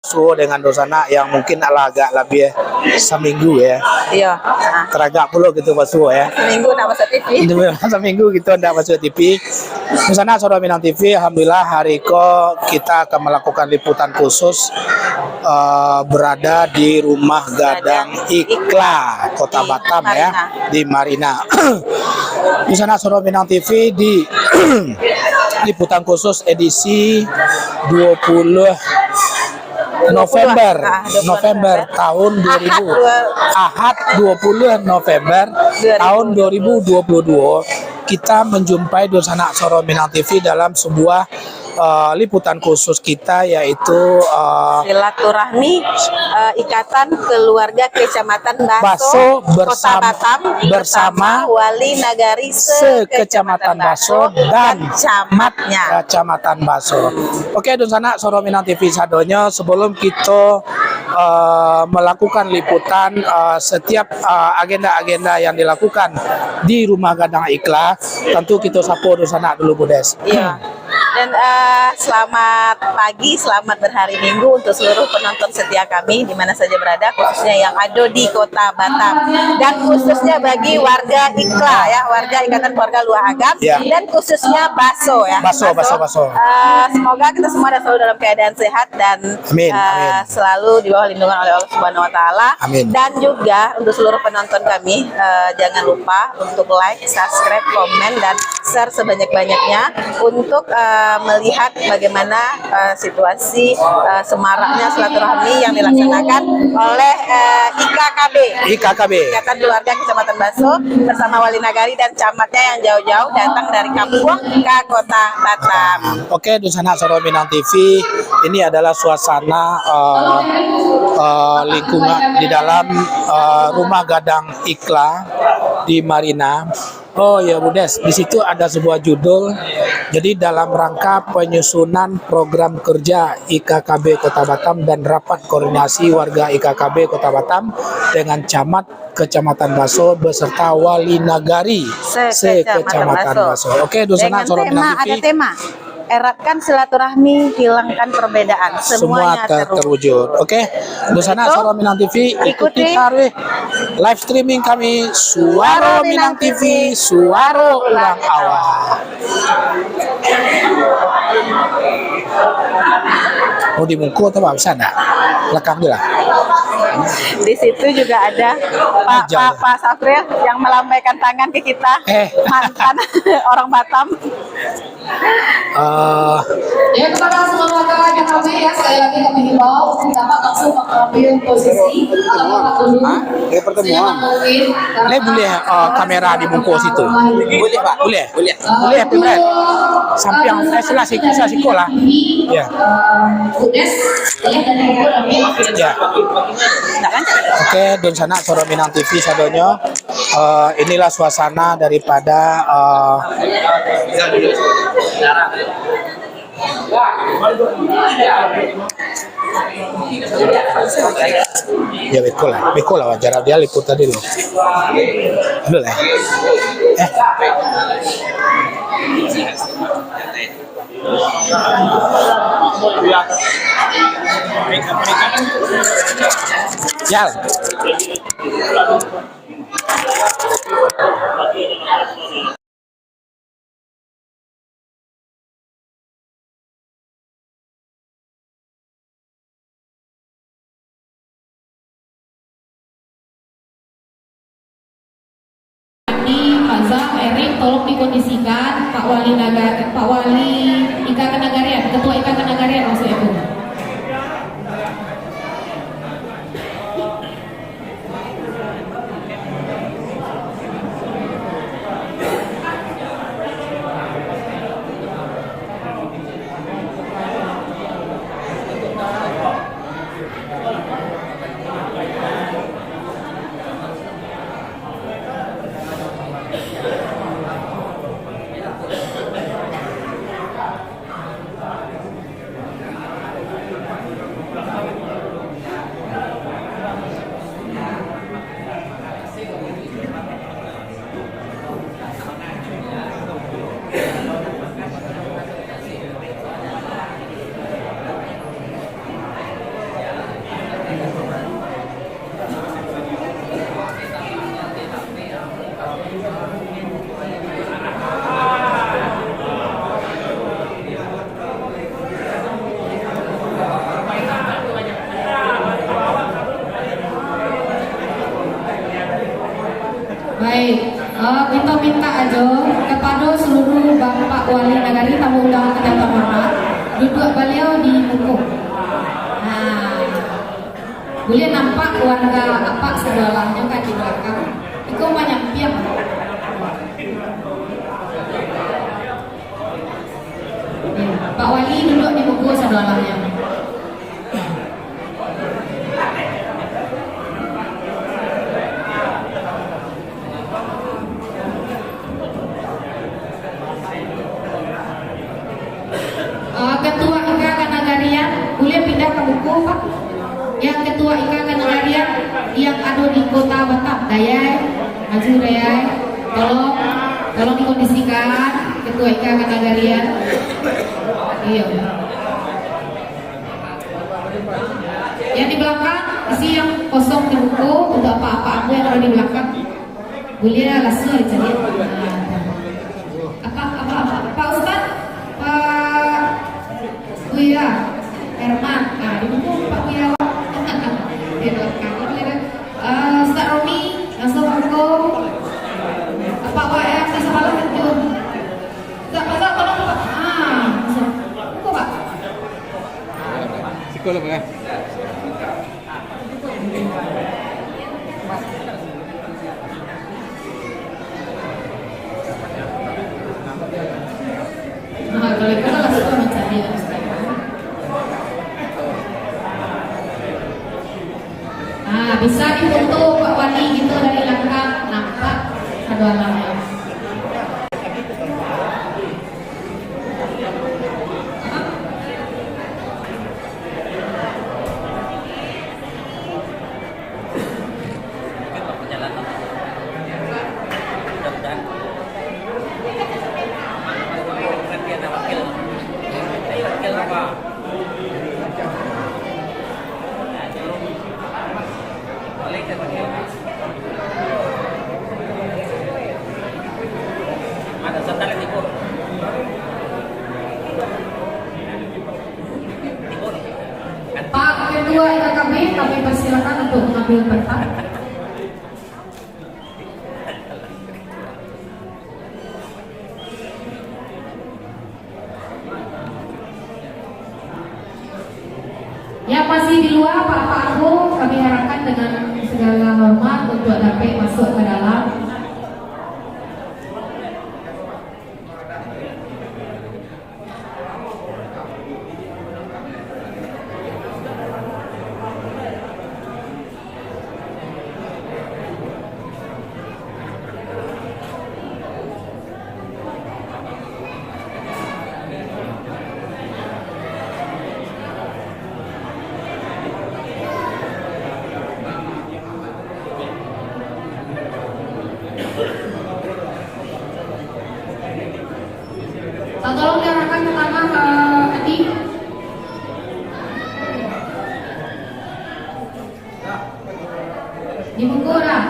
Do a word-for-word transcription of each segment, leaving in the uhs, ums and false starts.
Basuo dengan dunsanak yang mungkin lah agak labiah saminggu, ya. Iyo. Ah. Taragak pulo gitu basuo, ya. Saminggu ndak masuk T V. Saminggu gitu ndak masuk T V. Dunsanak Suara Minang T V, alhamdulillah hari ko kita akan melakukan liputan khusus, eh, berada di Rumah Gadang Ikla, Kota Batam, ya, di Marina. Dunsanak Suara Minang T V di liputan khusus edisi dua puluh November, ah, dua puluh November tahun dua ribu, Ahad dua puluh November tahun dua ribu dua puluh dua, kita menjumpai dunsanak Suara Minang T V dalam sebuah, eh, liputan khusus kita, yaitu, eh, silaturahmi, eh, Ikatan Keluarga Kecamatan Baso, Baso Kota Batam bersama Wali Nagari se-Kecamatan Baso dan camatnya. Kecamatan Baso. Oke, dunsanak Suara Minang T V sadonyo, sebelum kito, eh, melakukan liputan, eh, setiap, eh, agenda-agenda yang dilakukan di Rumah Gadang Ikla, tentu kito sapo dunsanak dulu, Budes. Iya. Dan, eh, selamat pagi, selamat berhari Minggu untuk seluruh penonton setia kami di mana saja berada, khususnya yang ada di Kota Batam dan khususnya bagi warga Ikla, ya, warga Ikatan Keluarga Luah Agam, ya, dan khususnya Baso, ya. Baso, Baso, Baso. Eh, semoga kita semua ada selalu dalam keadaan sehat dan, amin, eh, amin, selalu di bawah lindungan oleh Allah Subhanahu wa Taala. Amin. Dan juga untuk seluruh penonton kami, eh, jangan lupa untuk like, subscribe, komen, dan share sebanyak-banyaknya untuk, eh, melihat bagaimana, eh, situasi, eh, semaraknya silaturahmi yang dilaksanakan oleh, eh, I K K B. I K K B. Ikatan Keluarga Kecamatan Baso bersama Wali Nagari dan camatnya yang jauh-jauh datang dari kampung ke Kota Batam. Oke, dunsanak Suara Minang T V, ini adalah suasana, eh, eh, lingkungan di dalam, eh, Rumah Gadang Ikla di Marina. Oh ya, Budes, di situ ada sebuah judul. Jadi, dalam rangka penyusunan program kerja I K K B Kota Batam dan rapat koordinasi warga I K K B Kota Batam dengan camat Kecamatan Baso beserta Wali Nagari se-Kecamatan Baso. Oke, dunsanak Suara Minang T V. Dengan tema, ada tema. Eratkan silaturahmi, hilangkan perbedaan. Semua semuanya ter-, terwujud. Oke, dunsanak Suara Minang T V, ikuti taruih live streaming kami, Suara Minang T V, suara urang awak. Oh, di muko tu, Pak, bisa ndak? Belakang je lah. Di situ juga ada Pak, Pak, Pak Safril yang melambaikan tangan ke kita, eh, mantan orang Batam. Eh. Ya, kepada semua warga yang ramai ya, sekali lagi kami himbau, dapat langsung mengambil posisi atau tempat duduk. Hah? Ya, pertemuan. Senyata mungkin, karena, eh, boleh, eh, kamera di muka situ? Boleh, Pak. Boleh? Boleh. Boleh, Pak. Sampiang, eh, sebelah siku, sebelah siku lah. Ya. Eh, Budes, boleh dari muka kami. Ya. Oke, dunsanak Suara Minang T V sadonyo. Eh, inilah suasana daripada, eh, ya, beko lah, beko lah wajar dia liput tadi lo. Aduh lah. Eh. Ya. Ini Pak Zal, Erik, tolong dikondisikan, Pak Wali Naga-, Pak Wali I K K Nagarian, Ketua I K K Nagarian maksudnya itu. Mintak ajo kapado saluruh Bapak Wali Nagari, tamu undangan nan tahormat, duduak baliau di muko. Nah, buliah nampak warga apak sabalah nyo ka di balakang. Iko manyampiang. Ya, Pak Wali duduak di muko sabalah nyo. Ah, Ketua I K K Nagarian, buliah pindah ka muko, Pak. Yang Ketua I K K Nagarian yang ado di Kota Batam, Dayai, maju Dayai. Tolong, tolong dikondisikan Ketua I K K Nagarian. Iyo. Yang di balakang, isi yang kosong di muko, untuak apak-apak ambo yang ado di balakang. Buliah lah, lasuang dicaliak. Apa, apa, apa? Pak Ustaz? Pak Buya Herman. Ah, di muko Pak Buya. Di balakang, buliah dah. Ah, Ustaz Romi, lasuang muko. Pak Buya, Ustaz Sabalah, jauah. Ustaz Faizal, tolong, Pak. Ah, lasuang. Muko, Pak. Siko lah, Pak, eh. Nah, kalau itu kan langsung mancari, Ustaz. Ah, bisa difoto Pak Wali gitu dari langkah nampak sado alamnya. Pak Ketua I K K B, kami persilakan untuk mengambil tempat. Yang masih di luar, Pak-pak Angku, kami harapkan dengan segala hormat untuk dapat masuk ke dalam. Tolong diarahkan ke tanah, eh, Adi. Dibuka dah.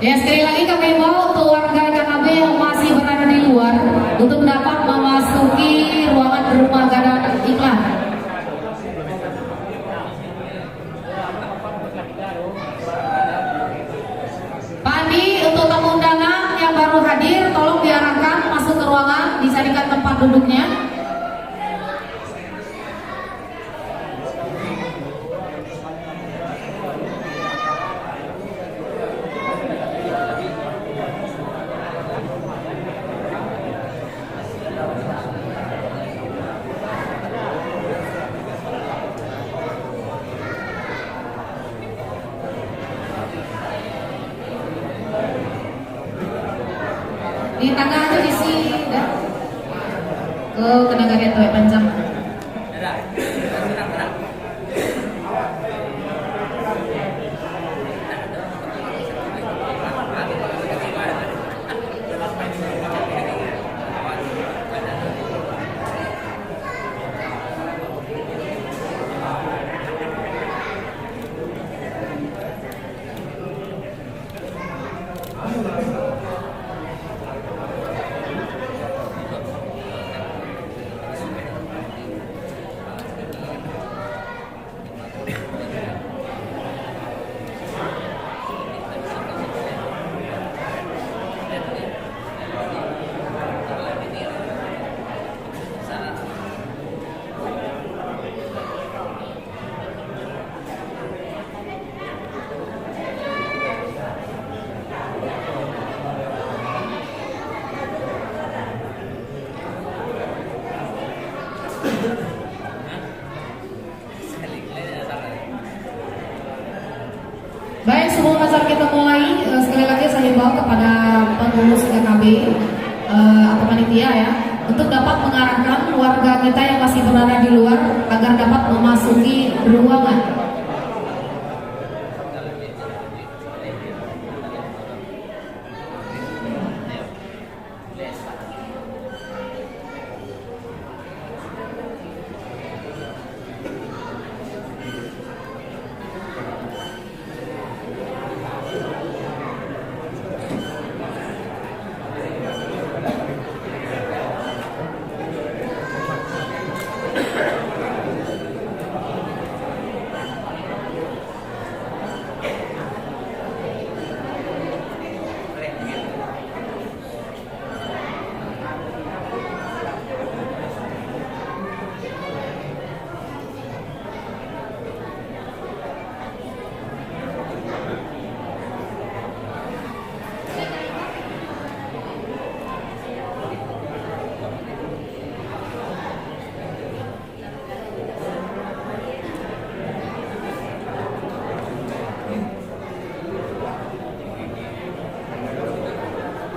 Ya, sekali lagi kami imbau untuk warga K K B yang masih berada di luar untuk dapat memasuki ruangan rumah gadang iklan. Pak Andi, untuk tamu undangan yang baru hadir, tolong diarahkan masuk ke ruangan, dicarikan tempat duduknya. Di tangah tu isi, dah. Ke, kena garet tuai panjang. eh, atau panitia ya, untuk dapat mengarahkan warga kita yang masih berada di luar agar dapat memasuki ruangan.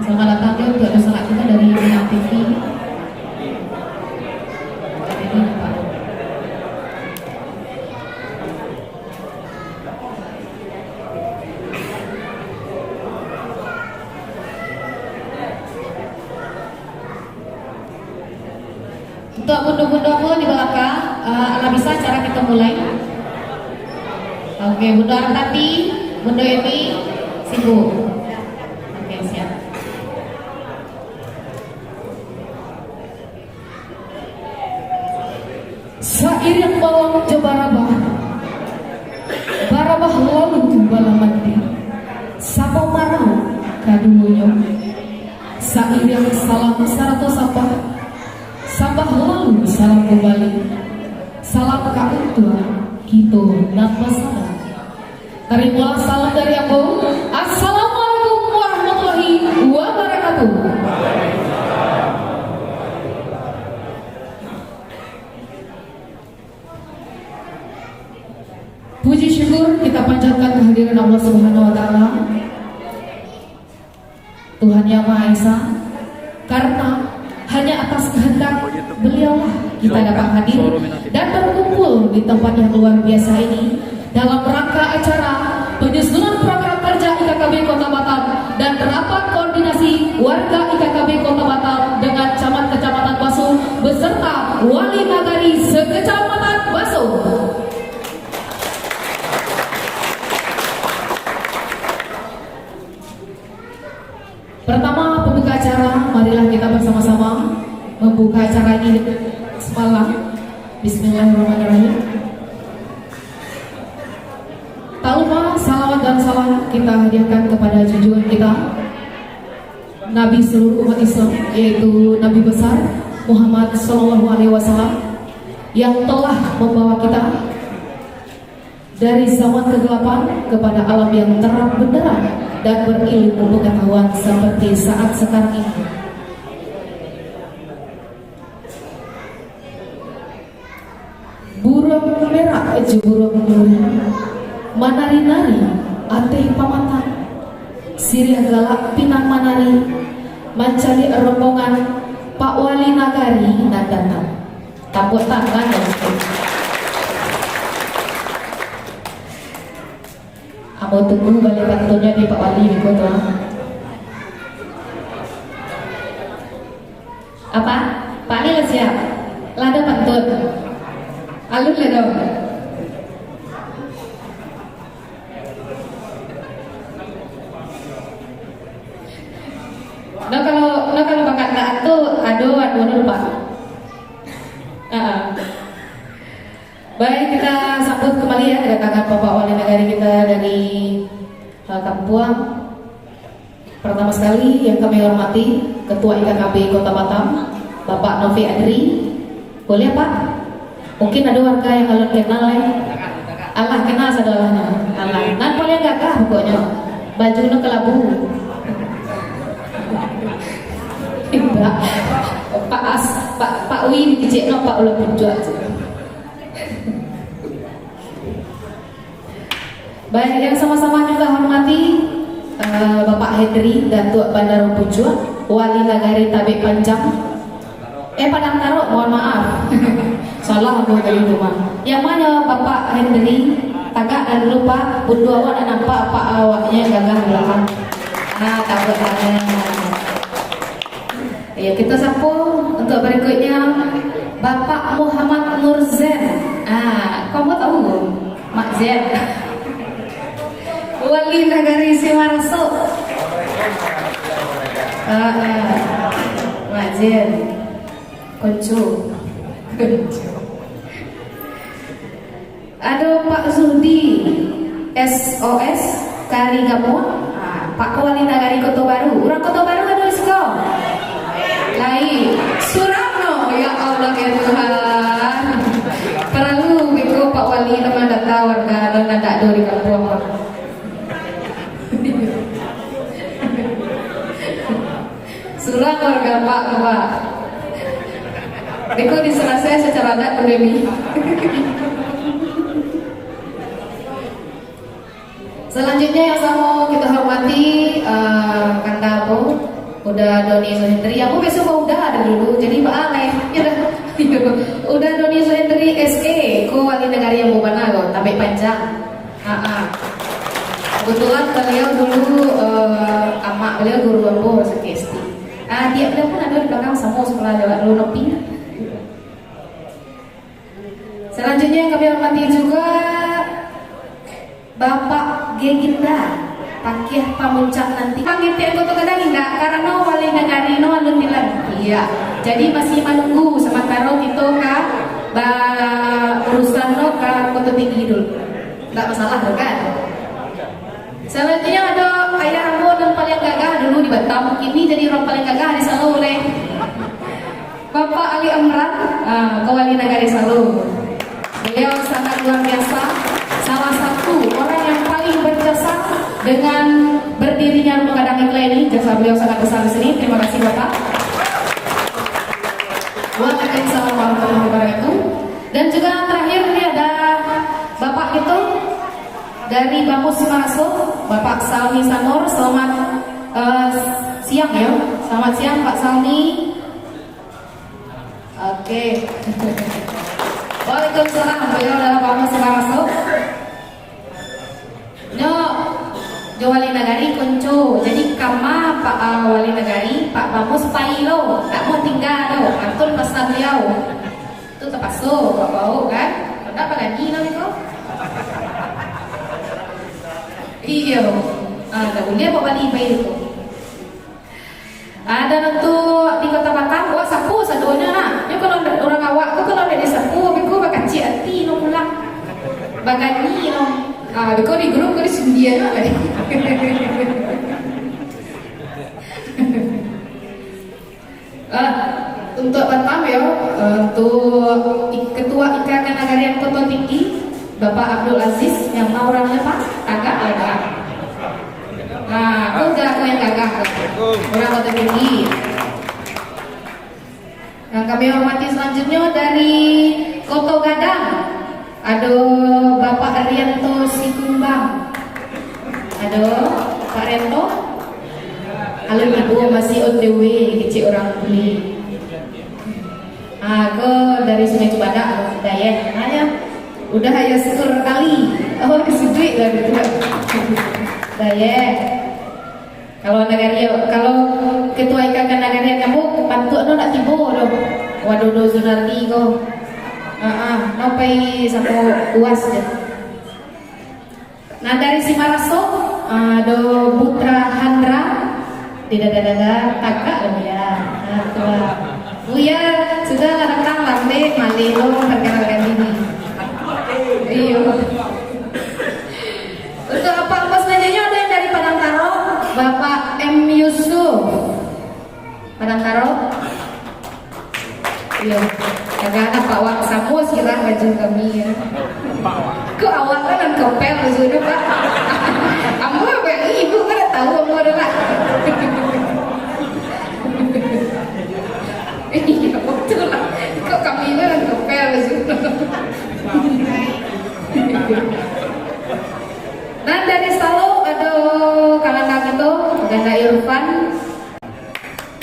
Selamat datang ya untuk sanak kita dari Minang T V. Untuk bundo-bundo ko di balakang, eh, alah bisa acara kito mulai? Oke, Bundo Artati, Bundo Emi, sibu. Oke, siap. Sairiang balam jo barabah, barabah lalu tu balam mandi, samo marau kadulunyo. Sairiang salam sarato sambah, sambah lalu salam kumbali. Salam ka untuak kito nan basamo. Tarimalah salam dari ambo. Assalamualaikum warahmatullahi wabarakatuh. Puji syukur kita panjatkan kehadiran Allah Subhanahu wa Ta'ala, Tuhan Yang Maha Esa, karena hanya atas kehendak Beliaulah kita dapat hadir dan berkumpul di tempat yang luar biasa ini dalam rangka acara penyusunan program kerja I K K B Kota Batam dan rapat koordinasi warga I K K B Kota Batam dengan camat kecamatan Baso beserta wali nagari sekecamatan Baso. Pertama, pembuka acara, marilah kita bersama-sama membuka acara ini dengan semalam. Bismillahirrahmanirrahim. Tak lupa, salawat dan salam kita hadiahkan kepada junjungan kita, Nabi seluruh umat Islam, yaitu Nabi Besar Muhammad Sallallahu Alaihi Wasallam, yang telah membawa kita dari zaman kegelapan kepada alam yang terang benderang dan berilmu pengetahuan seperti saat sekarang ini. Buruang merak jo buruang nuri, manari-nari ateh pamatang, siriah galak pinang manari, mancaliak rombongan Pak Wali Nagari nan datang. Tapuak tangan dulu. Ambo tunggu baliak pantunnyo di Pak Wali beko tu, ah. Apa? Pak Wali lah siap? Lah ado pantun? Alun lah doh. Nah, kalau, nah, kalau bakataan tu ado anu, anu, Pak. Heeh. Baik, kita sambut kembali ya kedatangan Bapak Wali Nagari kita dari, eh, Kampuang. Pertama sekali yang kami hormati, Ketua I K K B Kota Batam, Bapak Novi Adri. Boleh, Pak? Mungkin ada warga yang alun kenal, eh. Alah, kenal sadolahnyo. Alah, nan paling gagah pokoknyo. Baju no kelabu. Indak. Pak As, Pak, Pak Wi dikicik no, Pak Ulo Pucuak. Baik, yang sama-sama kita hormati, Eh, Bapak Hendri, Datuak Bandaro Pucuak, Wali Nagari Tabek Panjang. Eh, Padang Tarok, mohon maaf. Salah aku tadi tu mah. Yang mana Bapak Hendri? Tagak dah dulu, Pak. Bundo awak dah nampak, Pak, awaknya gagah di belakang. Ah, tabuk tangan. Ya, kita sapa untuk berikutnya, Bapak Muhammad Nur Zen. Ah, kamu tahu? Mak Zen. Wali Nagari Simarasok. Ah, ah. Mak Zen. Konco. Ado Pak Zuhdi, S O S, Kari Gamuang. Ah, Pak Wali Nagari Koto Baru. Urang Koto Baru ado di siko? Lai. Surang no. Ya Allah, ya Tuhan. Paralu beko Pak Wali nan mandata warga nan indak ado di kampuang. Surang warga Pak, Pak. Beko disalasai secara adat pandemi. Selanjutnya yang samo kita hormati, eh, kanda ambo, Uda Doni Zuhendri. Ambo biaso ba Uda dulu, jadi baaleh. Uda Doni Zuhendri S A, ko wali nagari ambo bana ko, Tabek Panjang. Ha, ha. Kebetulan beliau dulu, eh, amak beliau guru ambo waktu S D. Ah, diak beliau pun ado di balakang, samo sekolah jo Alun Oping. Selanjutnya yang kami hormati juga Bapak Geginda, Pakiah Pamuncak nanti. Pangganti anggota kadang indak, karano wali nagari no alun dilantiak. Jadi masih manunggu samantaro kito ka ba-, urusan no ka Koto Tinggi dulu. Ndak masalah tu kan? Selanjutnya ado ayah ambo nan paling gagah dulu di Batam, kini jadi urang paling gagah di Salo lai. Bapak Ali Amran, ah, ko wali nagari Salo. Beliau sangat luar biasa, salah satu orang yang paling berjasa dengan berdirinya Rumah Gadang Iklan ini. Jasa beliau sangat besar di sini. Terima kasih, Bapak. Waalaikumsalam warahmatullahi wabarakatuh. Dan juga terakhir ini ada Bapak itu dari Bamus Simarasok, Bapak Salmi Sanor. Selamat, eh, siang ya. Selamat siang, Pak Salmi. Oke. Waalaikumsalam. Beliau adalah Bamus Simarasok. Nyo, jo wali nagari konco. Jadi kama Pak, ah, wali nagari, Pak Bamus pai lo, tak mau tingga lo, pantun pasan beliau. Tu tapaso Pak Bauk kan? Ndak baganji lo niko. Iyo. Ah, tak buliah Pak Bali pai tu. Ado nan tu di Kota Batam, wak sapu sadonyo nah. Nyo kalau ndak urang awak tu, kalau ndak disapu, beko bakacik ati no pulang. Baganji no. Ah, beko di grup ko disindia no lai. Ah, untuk Batam yo, eh, untuk i-, Ketua I K K Nagarian Koto Tinggi, Bapak Abdul Aziz, yang ma urangnyo, Pak? Tagak lah, Pak. Nah, tu dah yang gagah tu. Urang Koto Tinggi. Yang kami hormati selanjutnya dari Koto Gadang, ado Bapak Rianto Sikumbang. Ado Pak Rianto. Alun tibo, masih on the way, kecek urang buli. Ah, ko dari Sungai Cibadak, Dayeh. Nanya, udah ya syukur kali. Oh, disuduik lah gitu. Dayeh. Kalau nagari, kalau ketua I K K nagari kamu, pantuak no nak tibo doh. Waduh, do Sunardi ko. Ah, ah, no pai samo uas je. Nah, dari Simarasok, ah, ado Putra Handra, di dada-dada, tagak lah, Buya. Nah, tu lah. Buya sudah lah datang, lambek, malih lo, perkenalkan diri. Iyo. Untuk Bapak Bos Najanya, ada yang dari Padang Taro, Bapak M Yusuf. Padang Taro. Iyo. Kagak ada Pak Wak, samo sirah baju kami, ya. Kok awak kan nan kepel baju tu, Pak? Ambo bari ibu kan dak tahu ambo tu, Pak. Iyo, betul lah. Kok kami tu nan kepel baju tu? Nan dari Salo ado kalanda kito,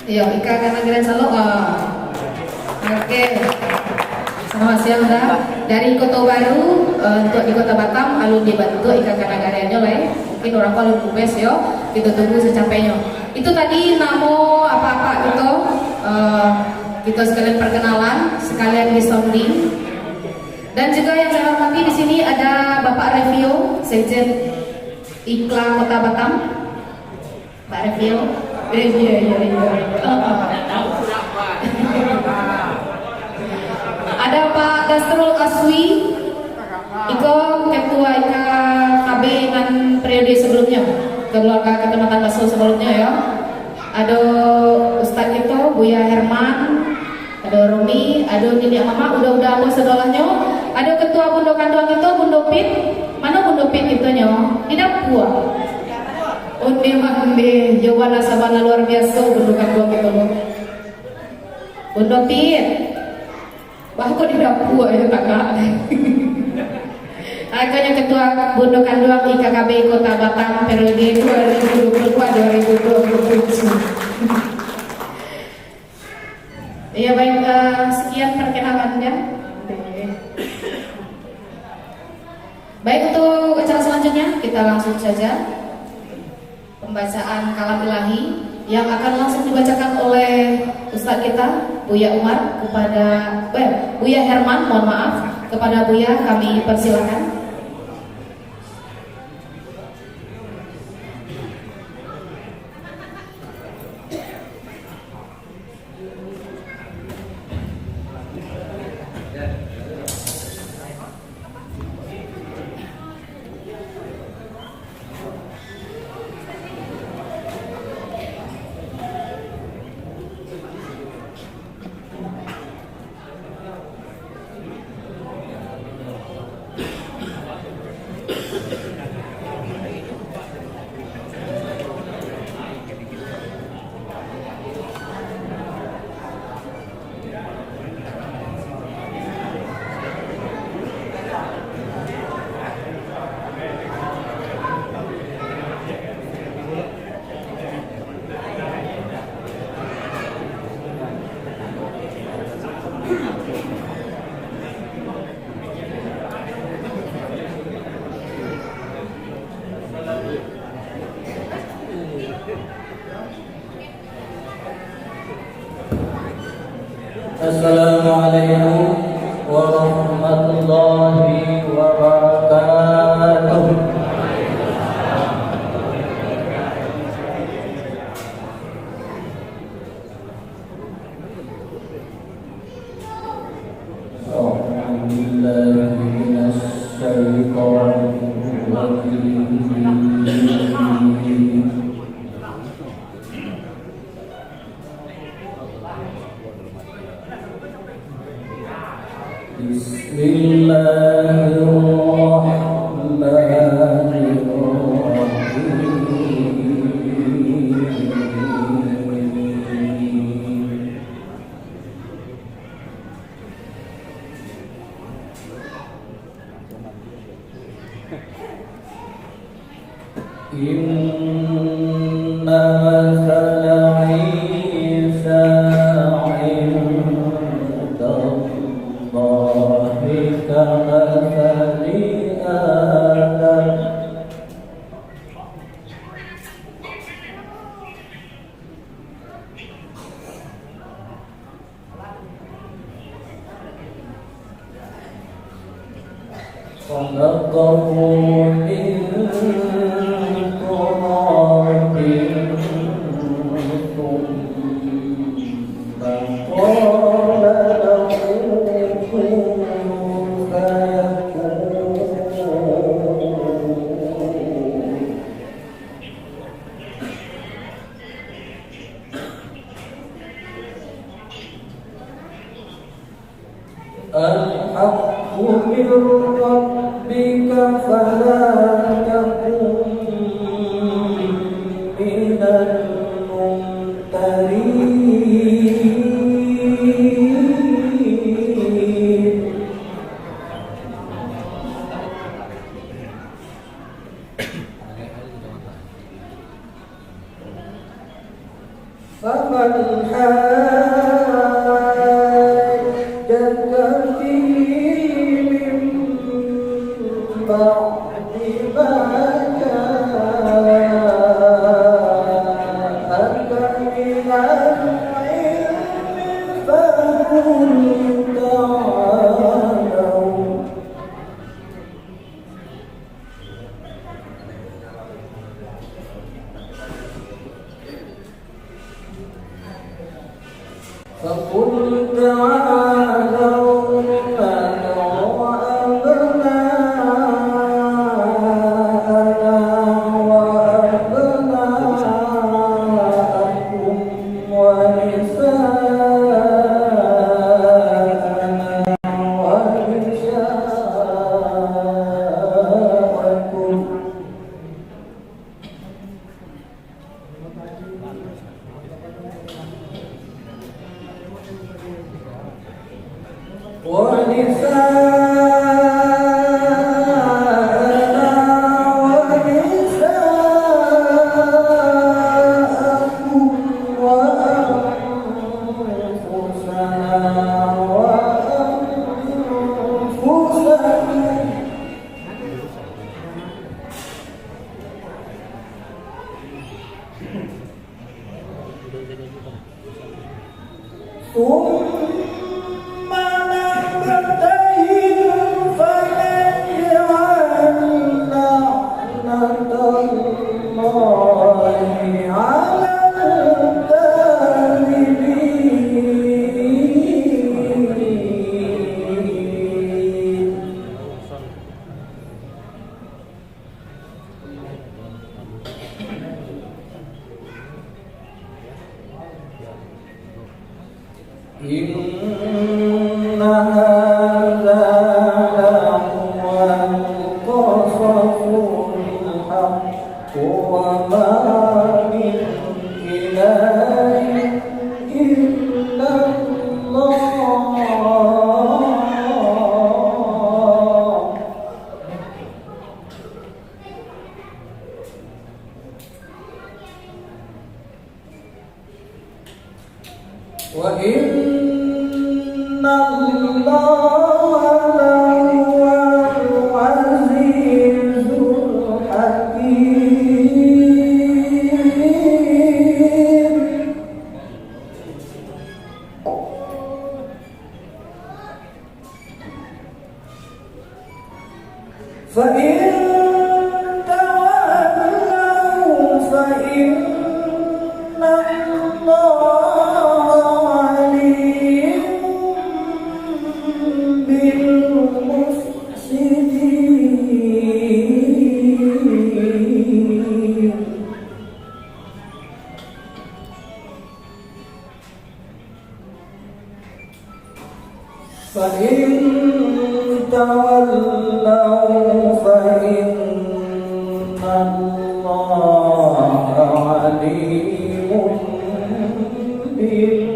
Iyo, Ika Kanagarian Salok. Ah. Oke. Selamat siang, Da. Dari Kota Baru, eh, untuk di Kota Batam, alun dibantuak Ika Kanagariannyo lai. Mungkin urang ko alun bubes, yo. Kito tunggu sacapainyo. Itu tadi namo apak-apak kito, eh, kito sekalian perkenalan, sekalian di-sounding. Dan juga yang saya hormati di sini ada Bapak Revio, Sekjen Ikla Kota Batam. Pak Revio. Revio, ya, Revio. Ada Pak Dasrul Aswi, iko ketua I K K B nan periode sebelumnya, keluarga Kecamatan Baso sebelumnya, ya. Ado Ustaz kito, Buya Herman, ado Romi, ado niniak mamak, uda-uda ambo sadolahnyo, ado ketua bundo kanduang kito, Bundo Pit. Mano Bundo Pit kitonyo? Di dapua. Onde mah onde, yo bana sabana luar biaso bundo kanduang kito ko. Bundo Pit. Bah, kok di dapua yo, Kakak? Akanyo ketua bundo kanduang I K K B Kota Batam periode dua ribu dua puluh dua dua ribu dua puluh tujuh. Iya, baik, eh, sekian perkenalannya. Oke. Baik, untuk acara selanjutnya, kita langsung saja pembacaan kalam ilahi yang akan langsung dibacakan oleh Ustaz kita, Buya Umar, kepada, eh, Buya Herman, mohon maaf, kepada Buya kami persilakan. Assalamualaikum warahmatullahi wabarakatuh. أعوذ بالله من الشيطان الرجيم. بسم الله الرحمن الرحيم. إن مثل عيسى عند الله كمثل آدم. خلقه من تراب ثم قال له كن فيكون. الحق من ربك فلا تكن من الممترين. فمن حاجك فيه من بعد ما جاءك من العلم فقل تعالوا فقل تعالوا ندع أبناءنا وأبناءكم ونساءنا ونساءكم ونساءنا ونساءكم وأنفسنا وأنفسكم ثم نبتهل فنجعل لعنة الله على الكاذبين. إن هذا لهو القصص الحق وما من إله إلا الله. وإن الله لهو العزيز الحكيم. فإن تولوا فإن الله عليم بالمفسدين. فإن تولوا فإن الله عليم بالمفسدين.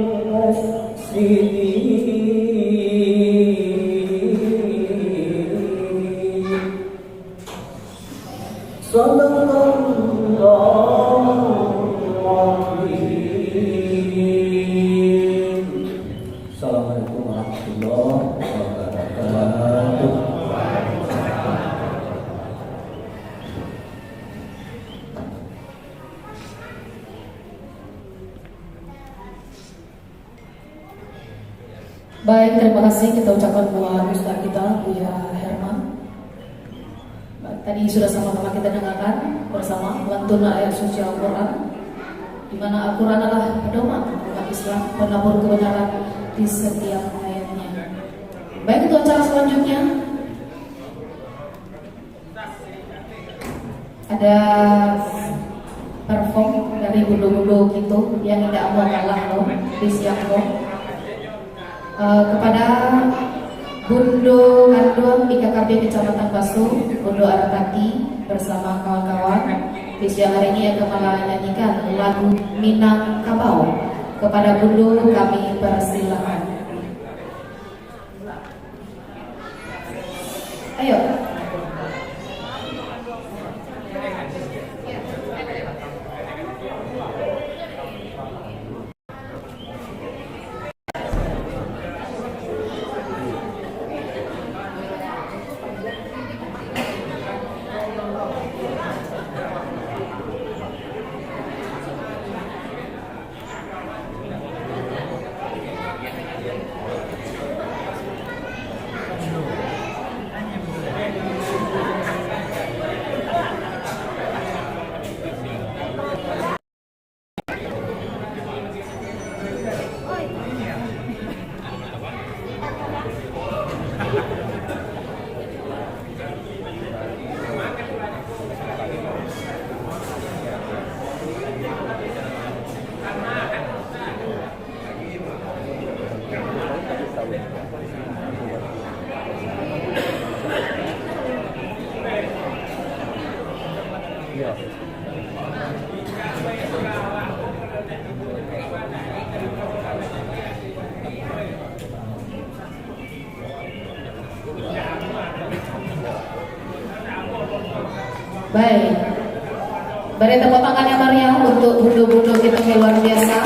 صدق الله العظيم. Assalamualaikum warahmatullahi wabarakatuh. Baik, terima kasih kita ucapkan buat Ustaz kita, Buya Herman. Tadi sudah sama-sama kita dengarkan bersama lantunan ayat suci Al-Quran, di mana Al-Quran adalah pedoman umat Islam, penabur kebenaran di setiap ayatnya. Baik, untuk acara selanjutnya, ada perform dari bundo-bundo kito yang indak amuah kalah lo di siang ko. Eh, kepada Bundo Kanduang di K K P Kecamatan Baso, Bundo Artati bersama kawan-kawan, di siang hari ini akan menyanyikan lagu Minangkabau. Kepada Bundo kami persilakan. Ayo. Baik. Bari tepuk tangan yang meriah untuk bundo-bundo kita yang luar biasa.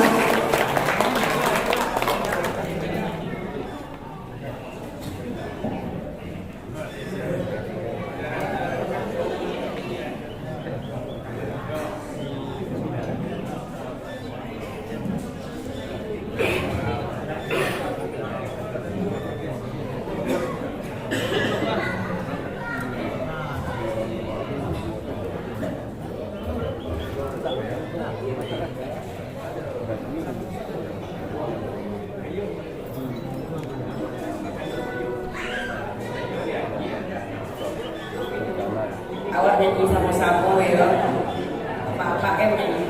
Awak nyanyi samo-samo yo. Apak-apak kan nyanyi.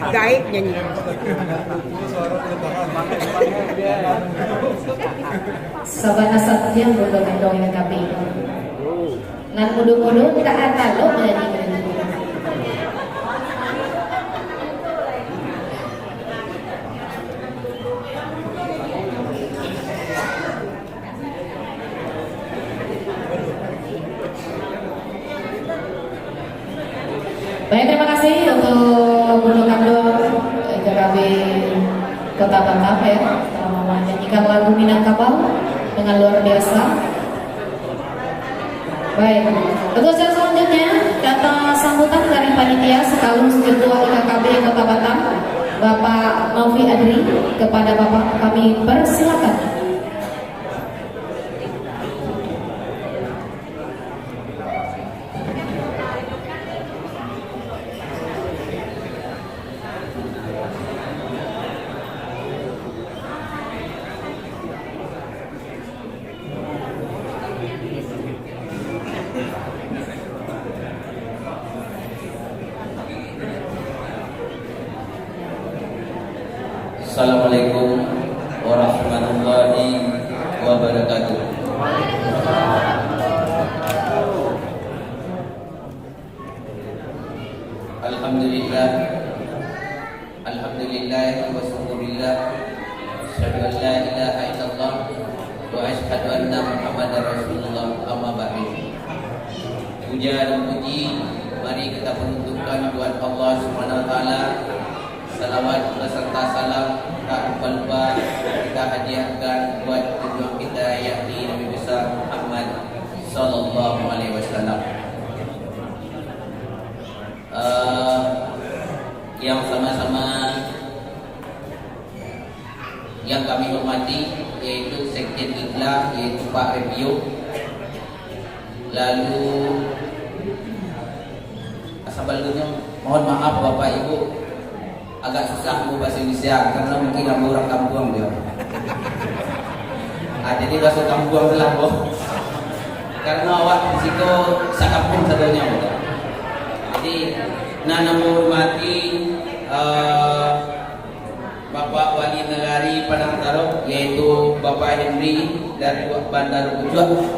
Gaek nyanyi. Sabana satiang bundo gandong nan kami. Nan mudo-mudo tak talok manyanyi. Baik, terima kasih untuk Bundo Kandung, eh, K K B Kota Batam, ya, telah menyanyikan lagu Minangkabau dengan luar biasa. Baik, untuk acara selanjutnya, kata sambutan dari panitia sekaligus Ketua I K K B Kota Batam, Bapak Novi Adri, kepada Bapak kami persilakan. Assalamualaikum warahmatullahi wabarakatuh. Alhamdulillah. Alhamdulillah wa syukurillah. Asyhadu an la ilaha illallah wa asyhadu anna Muhammadar Rasulullah, amma ba'du. Puja dan puji mari kita peruntukkan buat Allah Subhanahu wa Taala. Salawat beserta salam tak lupa-lupa kita hadiahkan buat junjungan kita, yakni Nabi besar Muhammad sallallahu alaihi wasallam. Eh, yang sama-sama yang kami hormati, yaitu Sekjen Ikla, yaitu Pak Repio, lalu sabalunyo mohon maaf Bapak Ibu, agak susah ambo bahasa Indonesia karena mungkin ambo urang kampuang jo. Ah, jadi bahasa kampuang tu lah, Bo. Karena awak di siko sakampuang sadonyo, Bo. Jadi, nan ambo hormati, eh, Bapak Wali Nagari Padang Tarok, yaitu Bapak Henry Datuak Bandar Bujuak.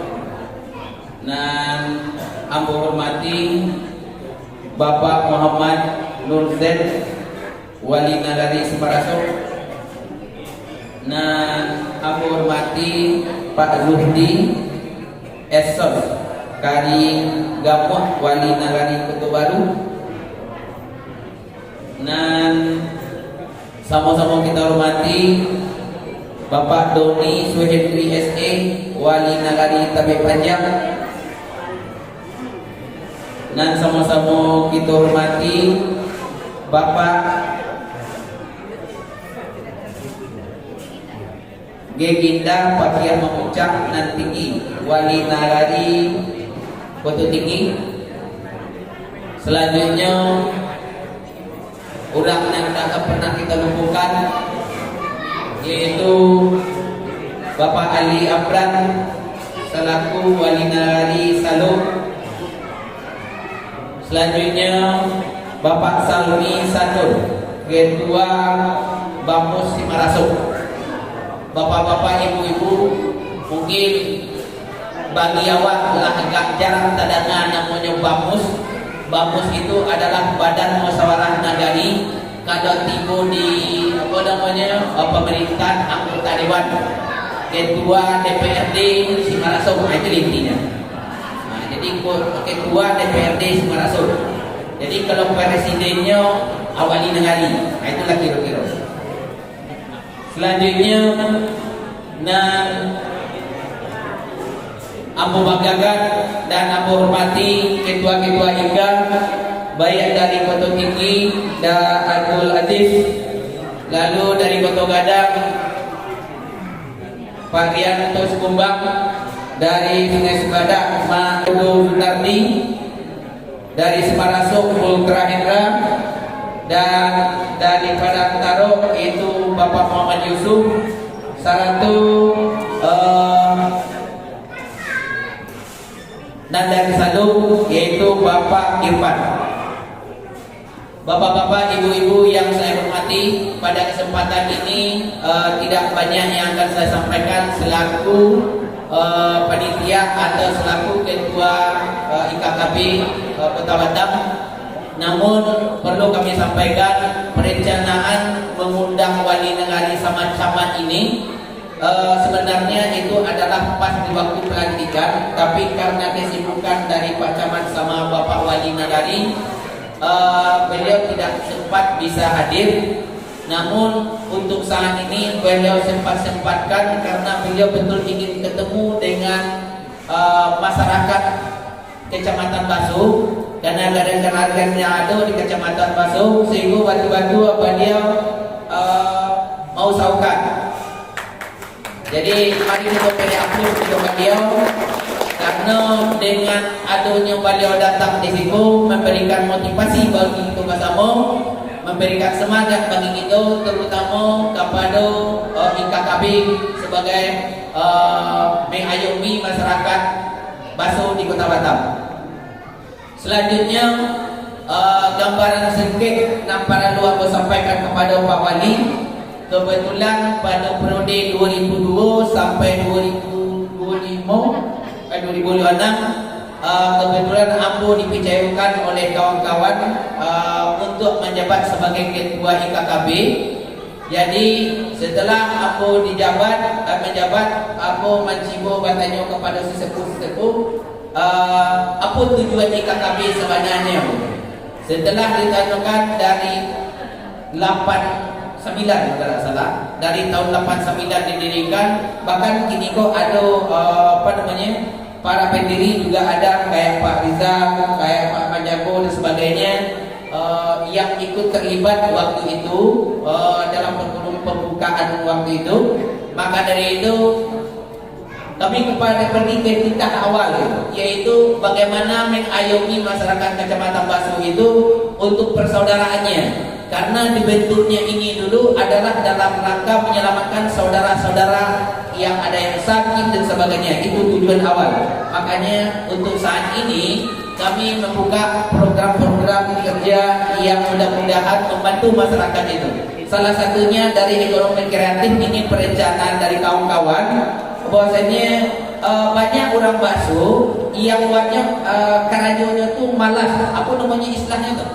Nan ambo hormati Bapak Muhammad Nur Zain, Wali Nagari Sumarasok. Nan ambo hormati Pak Zuhdi Eson Kari Gamuah, Wali Nagari Koto Baru. Nan samo-samo kita hormati Bapak Doni Suhendri S A, Wali Nagari Tabek Panjang. Nan samo-samo kita hormati Bapak Geginda Pakiah Mamuncak Nan Tinggi, Wali Nagari Koto Tinggi. Selanjutnya, urang nan tak pernah kita lupakan, yaitu Bapak Ali Amran selaku Wali Nagari Salo. Selanjutnya, Bapak Salmi Satur, Ketua Bamus Simarasok. Bapak-bapak, ibu-ibu, mungkin bagi awak lah agak jarang tadanga namonyo Bamus. Bamus itu adalah Badan Musyawarah Nagari, kalau tibo di, apo namonyo, eh, pamarintah, anggota dewan, ketua D P R D Simarasok, nah, itu intinyo. Nah, jadi ko-, ketua D P R D Simarasok. Jadi kalau presidennyo Wali Nagari, nah, itulah kiro-kiro. Selanjutnya, nan ambo banggakan dan ambo hormati ketua-ketua I K A, baik dari Koto Tinggi, Da Abdul Aziz, lalu dari Koto Gadang, Pak Rianto Sikumbang, dari Sungai Sibadak, Mak Dodo Sutardi, dari Simarasok, Putra Hendra, dan dari Padang Tarok, yaitu Bapak Muhammad Yusuf, sarato, eh, nan dari Salo, yaitu Bapak Irfan. Bapak-bapak, ibu-ibu yang saya hormati, pada kesempatan ini, eh, tidak banyak yang akan saya sampaikan selaku, eh, panitia atau selaku ketua, eh, I K K B, eh, Kota Batam. Namun, perlu kami sampaikan, perencanaan mengundang wali nagari Camat-Camat ini, eh, sebenarnya itu adalah pas di waktu pelantikan, tapi karena kesibukan dari Pak Camat sama Bapak Wali Nagari, eh, beliau tidak sempat bisa hadir. Namun, untuk saat ini beliau sempat-sempatkan karena beliau betul ingin ketemu dengan, eh, masyarakat Kecamatan Baso, karena gadang-gadang yang ada di Kecamatan Baso, sehingga batu-batu beliau, eh, mau saukan. Jadi, mari kita beri aplaus untuk beliau, karena dengan adanya beliau datang di situ, memberikan motivasi bagi kita bersama, memberikan semangat bagi kita, terutama kepada, eh, I K K B sebagai, eh, mengayomi masyarakat Baso di Kota Batam. Selanjutnya, eh, gambaran sedikit nan paralu ambo sampaikan kepada Pak Wali. Kebetulan pada periode dua ribu dua sampai dua ribu dua puluh lima, eh, dua ribu dua puluh enam, eh, kebetulan ambo dipercayakan oleh kawan-kawan, eh, untuk menjabat sebagai ketua I K K B. Jadi, setelah ambo dijabat, eh, menjabat, ambo mancubo batanyo kepada sesepuh-sesepuh, eh, apo tujuan I K K B sabananyo. Setelah ditanyokan dari lapan sambilan, kalau tidak salah, dari tahun lapan sambilan didirikan, bahkan kini ko ado, eh, apa namanya, para pendiri juga ada, kayak Pak Rizal, kayak Pak Panjago dan sebagainya, eh, yang ikut terlibat waktu itu, eh, dalam pembukaan waktu itu. Maka dari itu, kami kepada pergi ke titah awal, yaitu bagaimana mengayomi masyarakat Kecamatan Baso itu untuk persaudaraannya. Karena dibentuknya ini dulu adalah dalam rangka menyelamatkan saudara-saudara yang ada yang sakit dan sebagainya. Itu tujuan awal. Makanya, untuk saat ini, kami membuka program-program kerja yang mudah-mudahan membantu masyarakat itu. Salah satunya dari ekonomi kreatif ini, perencanaan dari kawan-kawan, bahwasanya, eh, banyak urang Baso yang buatnya, eh, karajonyo tu malas. Apa namanya istilahnya tu?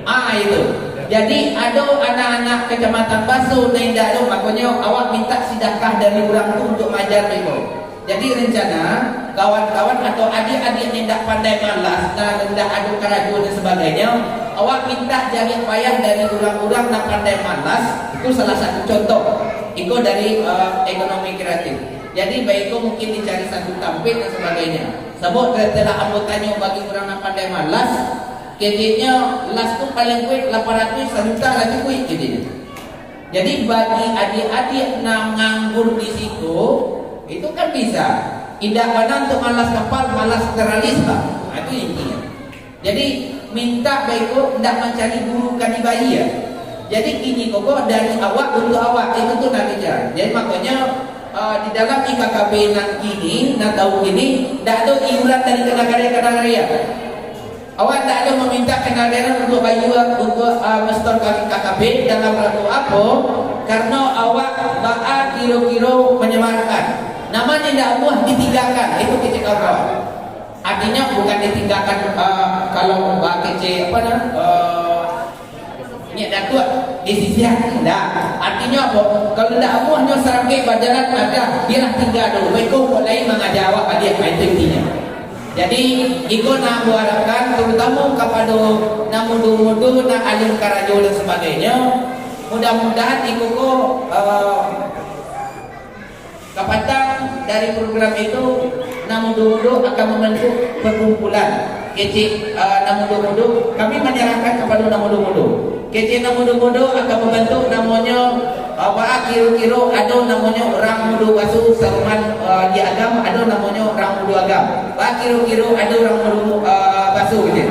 Ah, itu. Jadi, ado anak-anak Kecamatan Baso nan indak tu, makonyo awak minta sidakah dari urang tu untuk maajar mereka. Jadi, rencana kawan-kawan atau adiak-adiak nan indak pandai malas, nan indak ado karajo dan sebagainya, awak minta jariah payah dari urang-urang nan pandai malas, itu salah satu contoh. Iko dari, eh, ekonomi kreatif. Jadi, baiko mungkin dicari satu tampek dan sebagainya. Sabab setelah ambo tanyo bagi urang nan pandai malas, keceknyo las tu paling kuaik lapan ratuih, sajuta lah cukuik, keceknyo. Jadi, bagi adiak-adiak nan nganggur di situ, itu kan bisa. Indak bana untuk malas kapal, malas teralis lah. Nah, itu intinyo. Jadi, minta baiko ndak mancari guru ka dibayia. Jadi, kini ko dari awak untuk awak, itu tu nan dicari. Jadi, makonyo, eh, di dalam I K K B nan kini, nan tahun kini, ndak ado iuran dari ka nagari ka nagari. Awak ndak ado maminta ka nagari untuk bayia untuk, eh, mestor kami I K K B dalam rangka apo? Karano awak baa kiro-kiro manyamarakan. Nan ma nan indak amuah ditinggakan, itu kecek awak. Artinyo bukan ditinggakan, eh, kalau bakecek, apa nah, eh, niat Datuak disisiahkan, indak. Artinyo apo? Kalau indak amuah nyo sarangkek bajalan, ado, bialah tingga dulu. Baiko kok lain mangaja awak baliak, itu intinyo. Jadi, iko nan ambo harapkan, terutama kapado nan mudo-mudo, nan alim karajo dan sebagainyo, mudah-mudahan iko ko, eh, Kapatang dari program itu, nan mudo-mudo akan mambantuak perkumpulan. Kecek, eh, nan mudo-mudo, kami manyarahkan kapado nan mudo-mudo. Kecek nan mudo-mudo akan mambantuak namonyo, eh, baa kiro-kiro ado namonyo urang mudo Baso saruman, eh, di Agam, ado namonyo urang mudo Agam. Baa kiro-kiro ado urang mudo, eh, Baso gitu.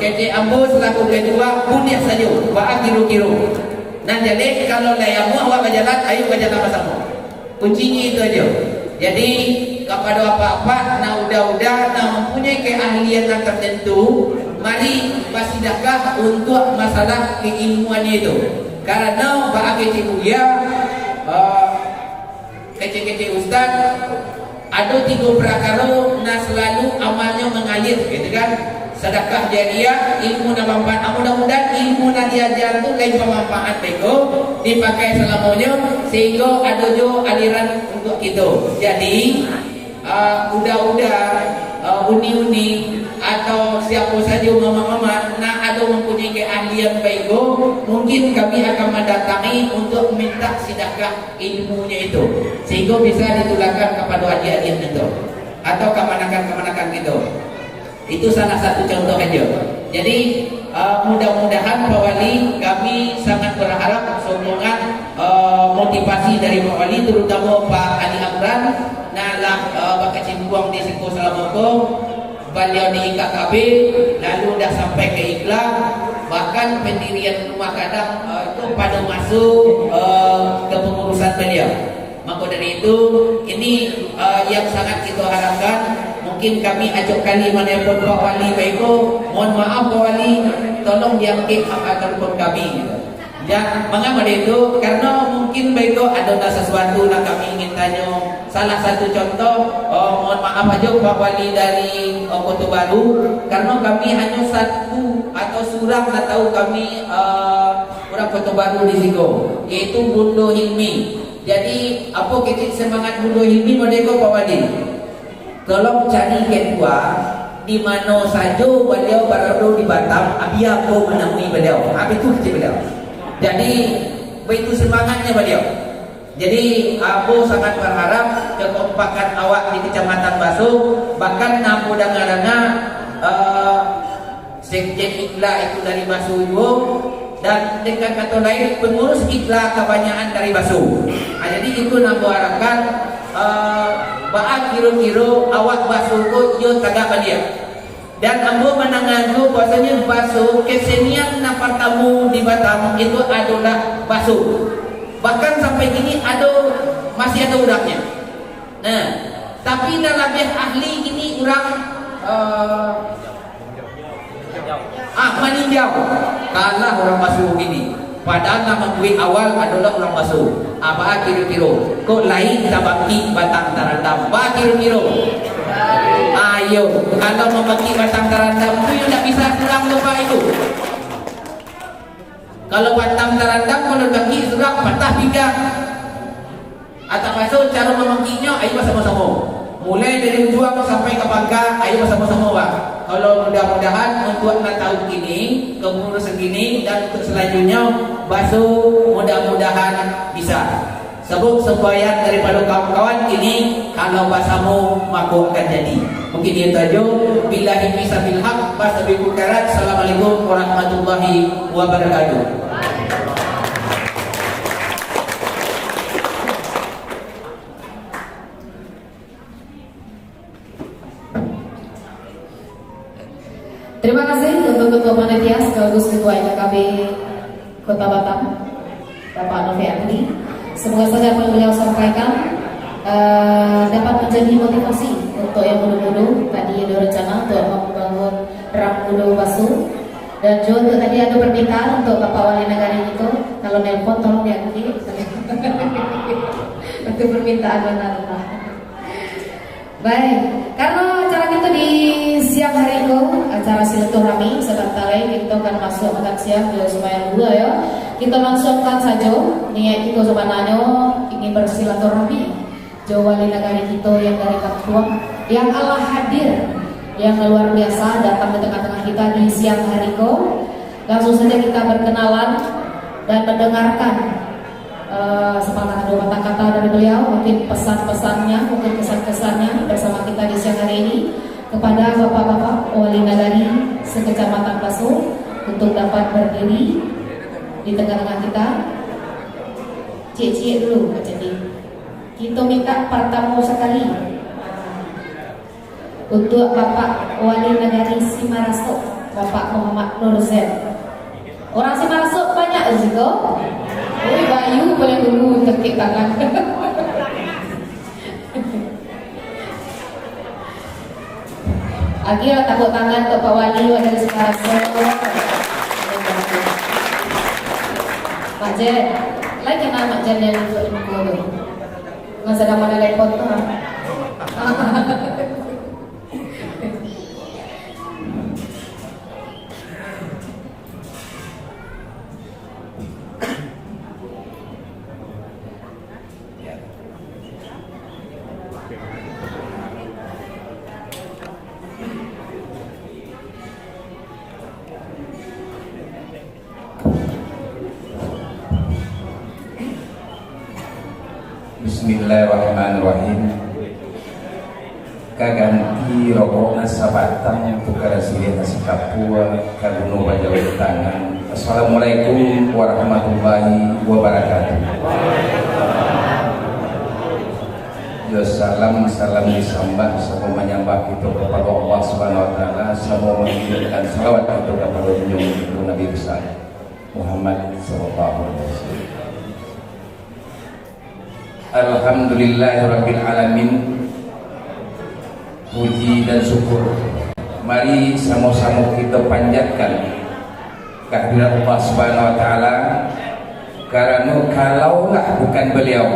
Kecek ambo salaku ketua, buliah sajo, baa kiro-kiro. Nan jaleh, kalau lai amuah awak bajalan, ayo bajalan basamo. Kuncinyo itu ajo. Jadi, kapado apak-apak nan uda-uda, nan mampunyoi keahlian nan tartantu, Mari basidakah untuak masalah keilmuan itu. Karano baa kecek bulia, eh, kecek-kecek ustaz, ado tigo parakaro nan salalu amalnyo mangalir, gitu kan? Sadakah jariah, ilmu nan manfaat. Ah, mudah-mudahan ilmu nan diaja tu lain bamanfaat beko, dipakai salamonyo, sehinggo ado jo aliran untuak kito. Jadi, ah, uda-uda, ah, uni-uni, atau siapo sajo mamak-mamak, nan ado mampunyoi keahlian beko, mungkin kami akan mandatangi untuak mintak sidakah ilmunyo itu, sehinggo bisa ditulakkan kapado adiak-adiak kito, atau kamanakan-kamanakan kito. Itu salah satu contoh sajo. Jadi, eh, mudah-mudahan Pak Wali, kami sangat berharap sokongan, eh, motivasi dari Pak Wali, terutama Pak Ali Amran, nan lah, eh, bakacimpuang di siko salamo ko, baliau di I K K B, lalu dah sampai ka Ikla, bahkan pendirian rumah gadang, eh, itu pado masuak, eh, kepengurusan baliau. Mako dari itu, ini, eh, yang sangat kito harapkan. Mungkin kami acok kali manelpon Pak Wali beko, mohon maaf Pak Wali, tolong diangkek angka telepon kami. Ya, mangapa itu? Karena mungkin beko ado lah sasuatu lah kami ingin tanyo. Salah satu contoh, oh, mohon maaf aja Pak Wali dari, oh, Kota Baru, karena kami hanya satu atau surang lah tahu kami, eh, urang Kota Baru di siko, yaitu Bundo Hilmi. Jadi, apo kecek semangat Bundo Hilmi model ko, Pak Wali? Tolong cari ketua, di mano sajo baliau barado di Batam, bia ambo manamui baliau. Apo itu kecek baliau. Jadi, baitu semangatnya baliau. Jadi, ambo sangat berharap kekompakan awak di Kecamatan Baso, bahkan ambo danga-danga, eh, Sekjen Ikla itu dari Baso juo, dan dengan kato lain, pengurus Ikla kabanyakan dari Baso. Ah, jadi itu nan ambo harapkan, eh, baa kiro-kiro awak Baso ko iyo tagak baliak. Dan ambo mandanga juo bahwasonyo Baso, kesenian nan partamo di Batam itu adolah Baso. Bahkan sampai kini ado, masih ado urangnyo. Nah, tapi nan labiah ahli kini urang, eh, Ah, maninjau. Kalah urang Baso kini. Padahal nan mambuek awal adolah urang Baso. Apo kiro-kiro? Kok lai tabangkik batang tarandam? Baa kiro-kiro? Ayo, kalau mambangkik batang tarandam tu, yo ndak bisa surang doh, Pak, itu. Kalau batang tarandam, kalau bangkik surang, patah pinggang. Atau baso caro mamangkiknyo, ayo basamo-samo. Mulai dari ujuang sampai ka pangka, ayo basamo-samo, Pak. Kalau mudah-mudahan untuak nan taun kini, kepengurusan kini, dan untuk selanjutnyo, baso mudah-mudahan bisa. Sabab semboyan daripado kawan-kawan kini, kalau basamo, mako akan jadi. Mungkin itu sajo. Billahi fi sabilil haq, fastabiqul khairat. Assalamualaikum warahmatullahi wabarakatuh. Terima kasih untuk Ketua Panitia sekaligus Ketua I K K B Kota Batam, Bapak Novi Andi. Semoga saja apa yang beliau sampaikan, eh, dapat menjadi motivasi untuk yang muda-muda. Tadi ada rencana untuk membangun Rang Muda Baso. Dan juga untuk tadi ada permintaan untuk Bapak Wali Nagari itu, kalau nelpon tolong diangkut. Itu permintaan benar, Pak. Baik, karena acara kita di siang hari ko, acara silaturahmi, sebentar lagi kita akan masuk makan siang di Semayang Dua, ya. Kita langsungkan saja niat kita sebenarnya ingin bersilaturahmi jo wali nagari kita yang dari Kampuang, yang Allah hadir, yang luar biasa datang di tengah-tengah kita di siang hari ko. Langsung saja kita berkenalan dan mendengarkan eh, sepatah dua patah kata dari beliau, mungkin pesan-pesannya, mungkin kesan-kesannya bersama kita di siang hari ini kepada bapak-bapak wali nagari sekecamatan Baso untuk dapat berdiri di tengah-tengah kita. Ciek-ciek dulu, Kak Cendi. Kita minta pertama sekali. Untuk Bapak Wali Nagari Simarasok, Bapak Muhammad Nur Zain. Orang Simarasok banyak di situ. Oi, Bayu boleh dulu tepuk tangan. Agilah tapuk tangan untuk Pak Wali, Wali Sukoharjo. Mak Jen, lai kenal Mak Jen yang duduk di muko tu? Masa zaman ada foto. Bismillahirrahmanirrahim. Ka ganti rokok nan sabatang, tukar siriah nan sakapua, ka guno bajauah tangan. Assalamualaikum warahmatullahi wabarakatuh. Yo salam, salam disambah, samo manyambah kito kapado Allah Subhanahu wa Taala, samo mangirimkan salawat kito kapado Junjungan kito Nabi Besar Muhammad sallallahu alaihi wasallam. Alhamdulillahirabbil alamin. Puji dan syukur mari samo-samo kito panjatkan kehadirat Allah Subhanahu wa Taala, karano kalaulah bukan Beliau,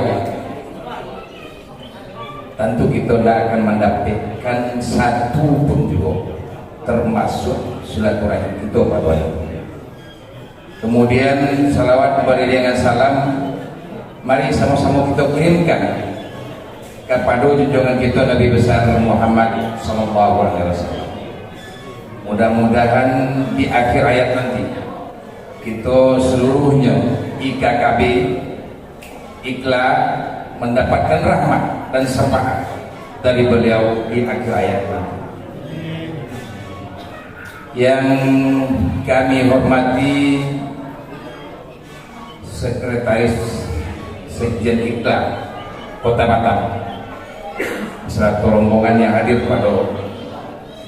tantu kito ndak akan mandapekkan satu pun juo, termasuk silaturahim kito pado Allah. Kemudian, salawat bariringan salam, mari samo-samo kito kirimkan kapado junjungan kito Nabi Besar Muhammad sallallahu alaihi wasallam. Mudah-mudahan di akhir hayat nanti, kito seluruhnyo I K K B, I K L A, mandapatkan rahmat dan syafaat dari beliau di akhir hayat nanti. Yang kami hormati Sekretaris Sekjen I K L A Kota Batam, sarato rombongan yang hadir pado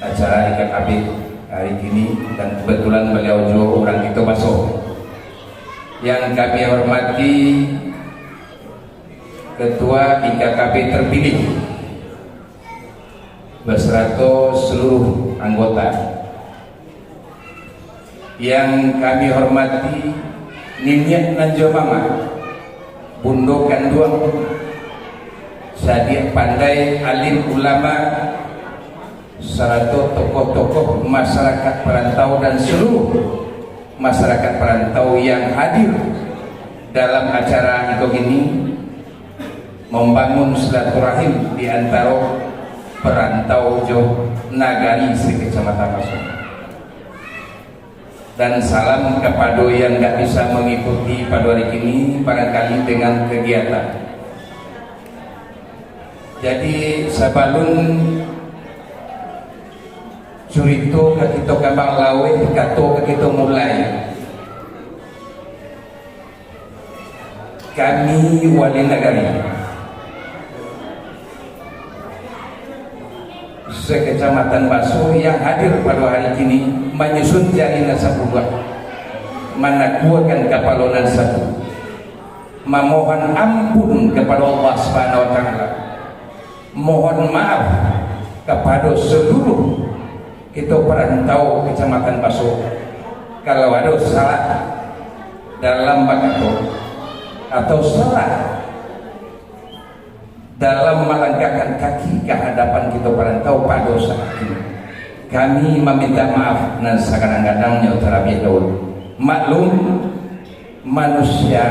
acara I K K B hari kini, dan kebetulan beliau juo urang kito baso. Yang kami hormati Ketua I K K B terpilih, basarato seluruh anggota. Yang kami hormati niniak nan jo mamak, bundo kanduang, sadiak pandai, alim ulama, sarato tokoh-tokoh masyarakat parantau dan seluruh masyarakat parantau yang hadir dalam acara iko kini, mambangun silaturahim di antaro parantau jo nagari se-Kacamatan Baso. Dan salam kapado yang ndak bisa mangikuti pado ari kini, barangkali dengan kegiatan. Jadi, sabalun curito ka kito kambang laweh, kato ka kito mulai. Kami wali nagari se-Kacamatan Baso yang hadir pado hari kini, manyusun jari nan sapuluah, manakuakan kapalo nan satu, mamohon ampun kapado Allah Subhanahu wa Taala, mohon maaf kapado saluruh kito parantau Kacamatan Baso, kalau ado salah dalam bakato atau salah dalam malangkahkan kaki ka hadapan kito parantau pado saat kini. Kami maminta maaf nan sagadang-gadangnyo talabiah dahulu. Maklum, manusia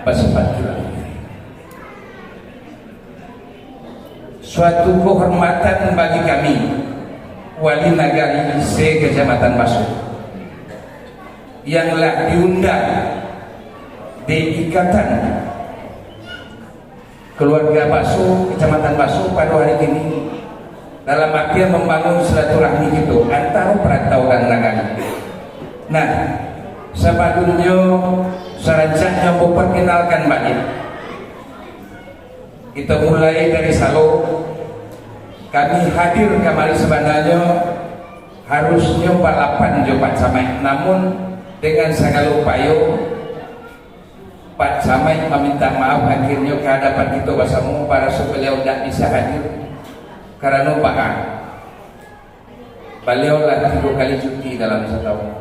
basifat kilaf. Suatu kehormatan bagi kami, wali nagari se-Kacamatan Baso, yang lah diundang di Ikatan Keluarga Baso Kacamatan Baso pado hari kini, dalam artian mambangun silaturahmi kito antaro parantau dan nagari. Nah, sabalunnyo, sarancaknyo ambo parkenalkan baliak. Kito mulai dari salo. Kami hadir kamari sabananyo harusnyo balapan jo Pak Camat, namun dengan sagalo upayo, Pak Camat maminta maaf akhirnyo ka hadapan kito basamo, baraso baliau indak bisa hadir karano baa. Baliau lah tigo kali cuti dalam satahun,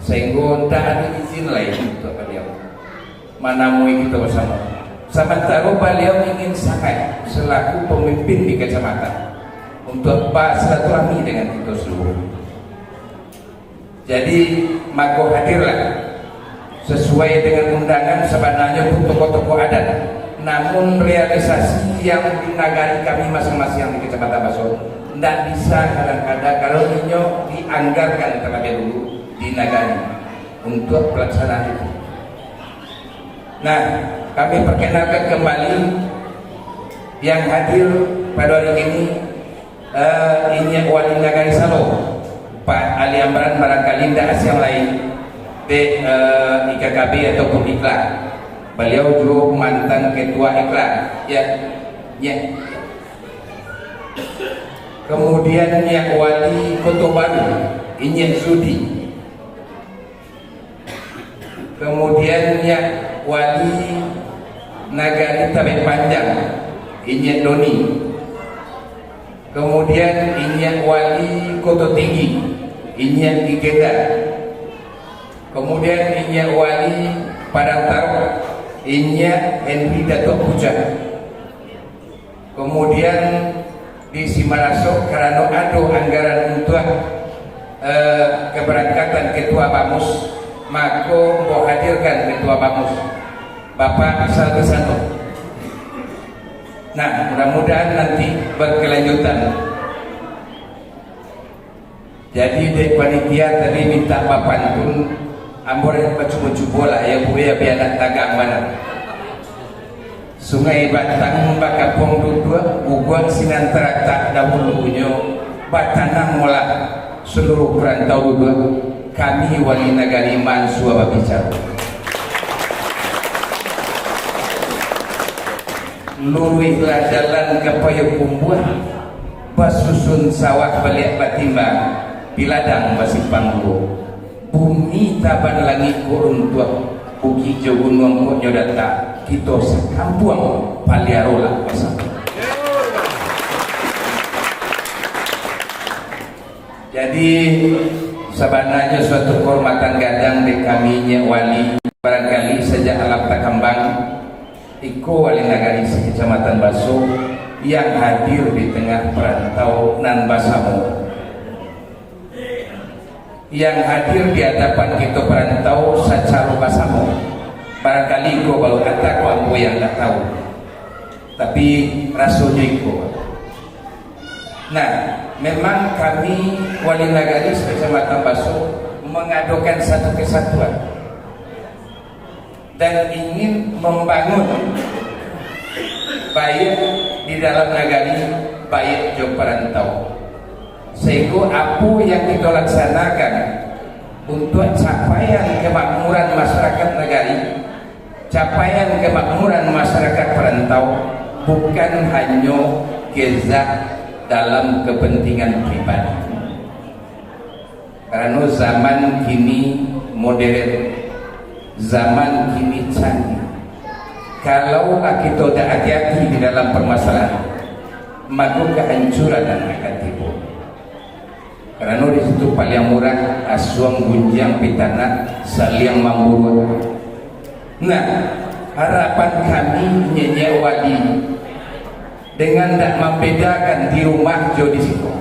sahinggo ndak ado izin lai untuak baliau manamui kito basamo. Samantaro baliau ingin sangaik salaku pamimpin di kacamatan untuak basilaturahmi dengan kito saluruh. Jadi, mako hadirlah sasuai dengan undangan, sabananyo pun tokoh-tokoh adat, namun realisasi yang di nagari kami masing-masing di Kacamatan Baso, ndak bisa kadang-kadang kalau inyo dianggarkan talabiah dulu di nagari untuak pelaksanaan itu. Nah, kami perkenalkan kembali yang hadir pada hari ini, eh, inyiak Wali Nagari Salo, Pak Ali Amran, barangkali indak asiang lai dek, eh, I K K B ataupun Ikla. Baliau juo mantan ketua Ikla, ya, ya. Kemudian inyiak Wali Koto Baru, inyiak Zudi. Kemudian inyiak Wali Nagari Tabek Panjang, inyiak Doni. Kemudian inyiak Wali Koto Tinggi, inyiak Igenda. Kemudian inyiak Wali Padang Tarok, inyiak Henry Datuak Pucak. Kemudian di Simarasok, karano ado anggaran untuak, eh, keberangkatan Ketua Bamus, mako ambo hadirkan Ketua Bamus, Bapak Saldi Sano. Nah, mudah-mudahan nanti berkelanjutan. Jadi, dek panitia tadi mintak bapantun, ambo dek bacubo-cubo lah, ya, Bu, ya, biar nak tagang bana. Sungai Batang bakapuang duduak, guguak sinan taratak dahulunyo, batanang molah saluruh parantau duduak, kami Wali Nagari mansua babicaro. Luruihlah jalan ka Payokumbuah, basusun sawah baliak batimbang, di ladang basimpang duo. Bumi taban langik ko runtuah, bukik jo gunuang ko nyo datak, kito sakampuang paliarolah basamo. Jadi, sabananyo suatu kahormatan gadang dek kami, Nyiak Wali. Barangkali sajak alam takambang, iko Wali Nagari sa-Kacamatan Baso yang hadir di tangah parantau nan basamo, yang hadir di adapan kito parantau sacaro basamo. Barangkali iko baru kata ko ambo yang ndak tahu, tapi rasonyo iko. Nah, memang kami Wali Nagari sa-Kacamatan Baso mangadokan satu kesatuan dan ingin mambangun, baiak di dalam nagari, baiak jo parantau. Sahinggo apo yang kito laksanakan untuak capaian kamakmuran masyarakat nagari, capaian kamakmuran masyarakat parantau, bukan hanyo gezak dalam kepentingan pribadi. Karano zaman kini modern, zaman kini canggih. Kalau lah kito dak hati-hati di dalam permasalahan, mako kehancuran nan akan tibo. Karano di situ paliang murah, asuang gunjiang pitanak, saliang mamburuak. Nah, harapan kami, Nyiak-nyiak Wali, dengan ndak mambedakan di rumah jo di siko,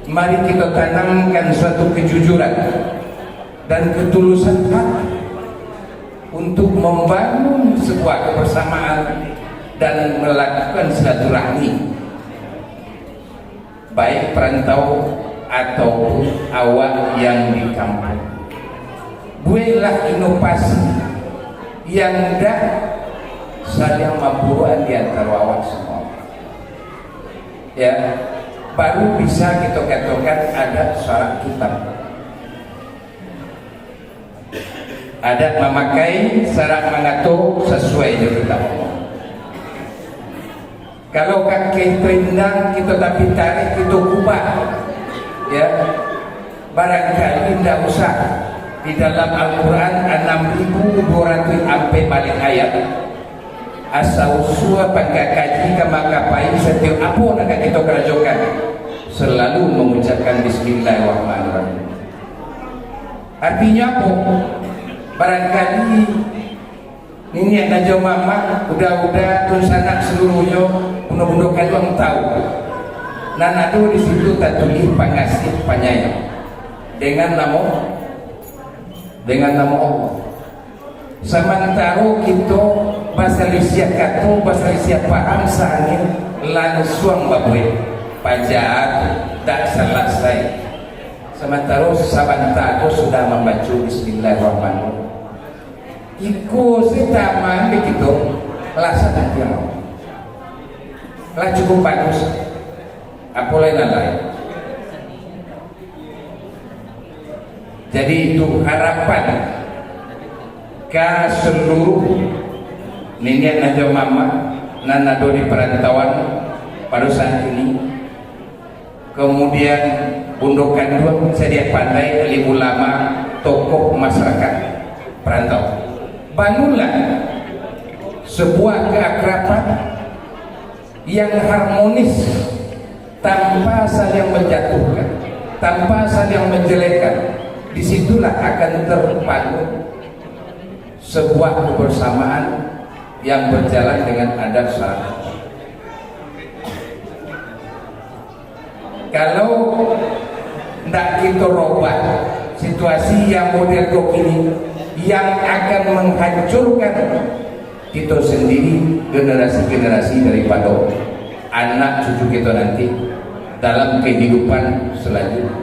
mari kito tanamkan suatu kejujuran dan ketulusan hati untuk membangun sebuah kebersamaan dan melakukan silaturahmi, baik perantau ataupun awak yang di kampung. Bueklah inovasi yang dak saling mamburuakan di antaro awak semua. Ya, baru bisa kita katakan ada syarak kitab. Adat mamakai, syarak mangato, sasuai jo kitab Allah. Kalau kaki itu indak, kita tapi tarik, kita kubah. Ya, barangkali indak usah. Di dalam Al-Quran, anam ribu dua ratus ampek baleh ayat. Asa usua pangka kaji ka makapai satiok apo nan ka kito karajokan. selalu mengucapkan Bismillahirrahmanirrahim. Artinya apa? Barangkali niniak nan jo mamak, uda-uda, dunsanak saluruhnyo, bundo-bundo kanduang tahu. Nan ado di situ tatulih Pangasih Panyayang dengan namo, dengan namo Allah. Samantaro kito basalisiah kato, basalisiah paham saangin, lansuang babuek, paja tu dak salasai. Samantaro sabanta ko sudah mambaco Bismillahirrahmanirrahim. Iko se taman di kito, lah sadang, lah cukup bagus. Apo lai nan lain? Jadi itu harapan ka saluruh niniak nan jo mamak nan ado di parantauan pado saat ini. Kamudian, bundo kanduang, sadia pandai, alim ulama, tokoh masyarakat parantau. Bangunlah sebuah keakraban yang harmonis, tanpa saling menjatuhkan, tanpa saling menjelekkan. Di situlah akan terbangun sebuah kebersamaan yang berjalan dengan adat syaraf. Kalau ndak kito robah situasi yang model ko kini, yang akan menghancurkan kito sendiri, generasi-generasi daripado anak cucu kito nanti dalam kehidupan selanjutnya.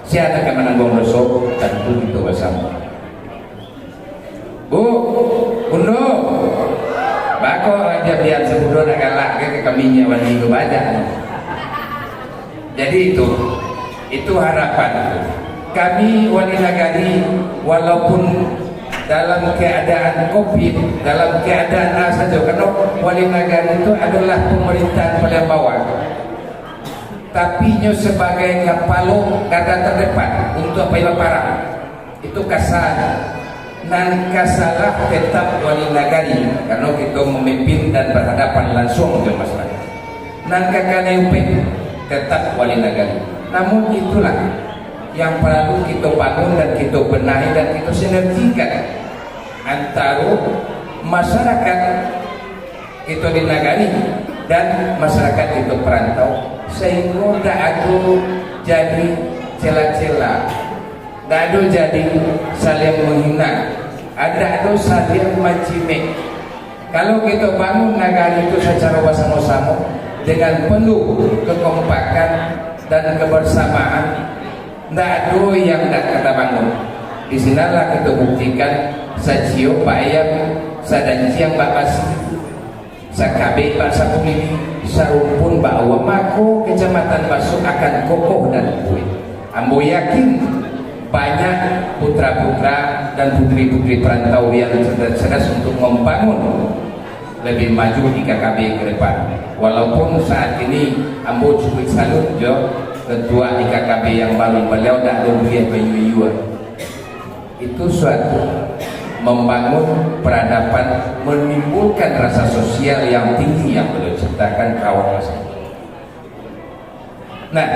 Sia nan ka manangguang doso? Tantu kito basamo. Bu, bundo, bako lah diam-diam, sabudo nak galak ka kami nyo wali ko banyak. Jadi itu, itu harapan kami wali nagari, walaupun dalam keadaan covid, dalam keadaan a sajo, karano wali nagari itu adalah pemerintahan paling bawah, tapi nyo sebagai kapalo garda terdepan untuk pai baparang. Itu kasa. Nan kasalah tetap wali nagari, karano kito memimpin dan berhadapan langsung dengan masyarakat. Nan kakanai upek tetap wali nagari. Namun itulah yang perlu kito bangun dan kito benahi dan kito sinergikan antaro masyarakat kito di nagari dan masyarakat kito perantau, sehingga dak ado jadi cela-cela, dak ado jadi saling menghina, dak ado saling mancimek. Kalau kito bangun nagari itu secara bersama-sama dengan penuh kekompakan dan kebersamaan, ndak ado yang ndak ka tabangun. Di sinanlah kito buktikan, saciok bak ayam, sadanciang bak basi. Sakabek bak sakulili, sarumpun bak aua, mako Kecamatan Baso akan kokoh dan kuaik. Ambo yakin, banyak putra-putra dan putri-putri perantau yang cerdas-cerdas untuk membangun lebih maju I K K B ke depan. Walaupun saat ini ambo cukup salut jo ketua I K K B yang baru, baliau dak ado buliah bayua-yua. Itu suatu membangun peradaban, menimbulkan rasa sosial yang tinggi yang beliau ciptakan, kawan mas. Nah,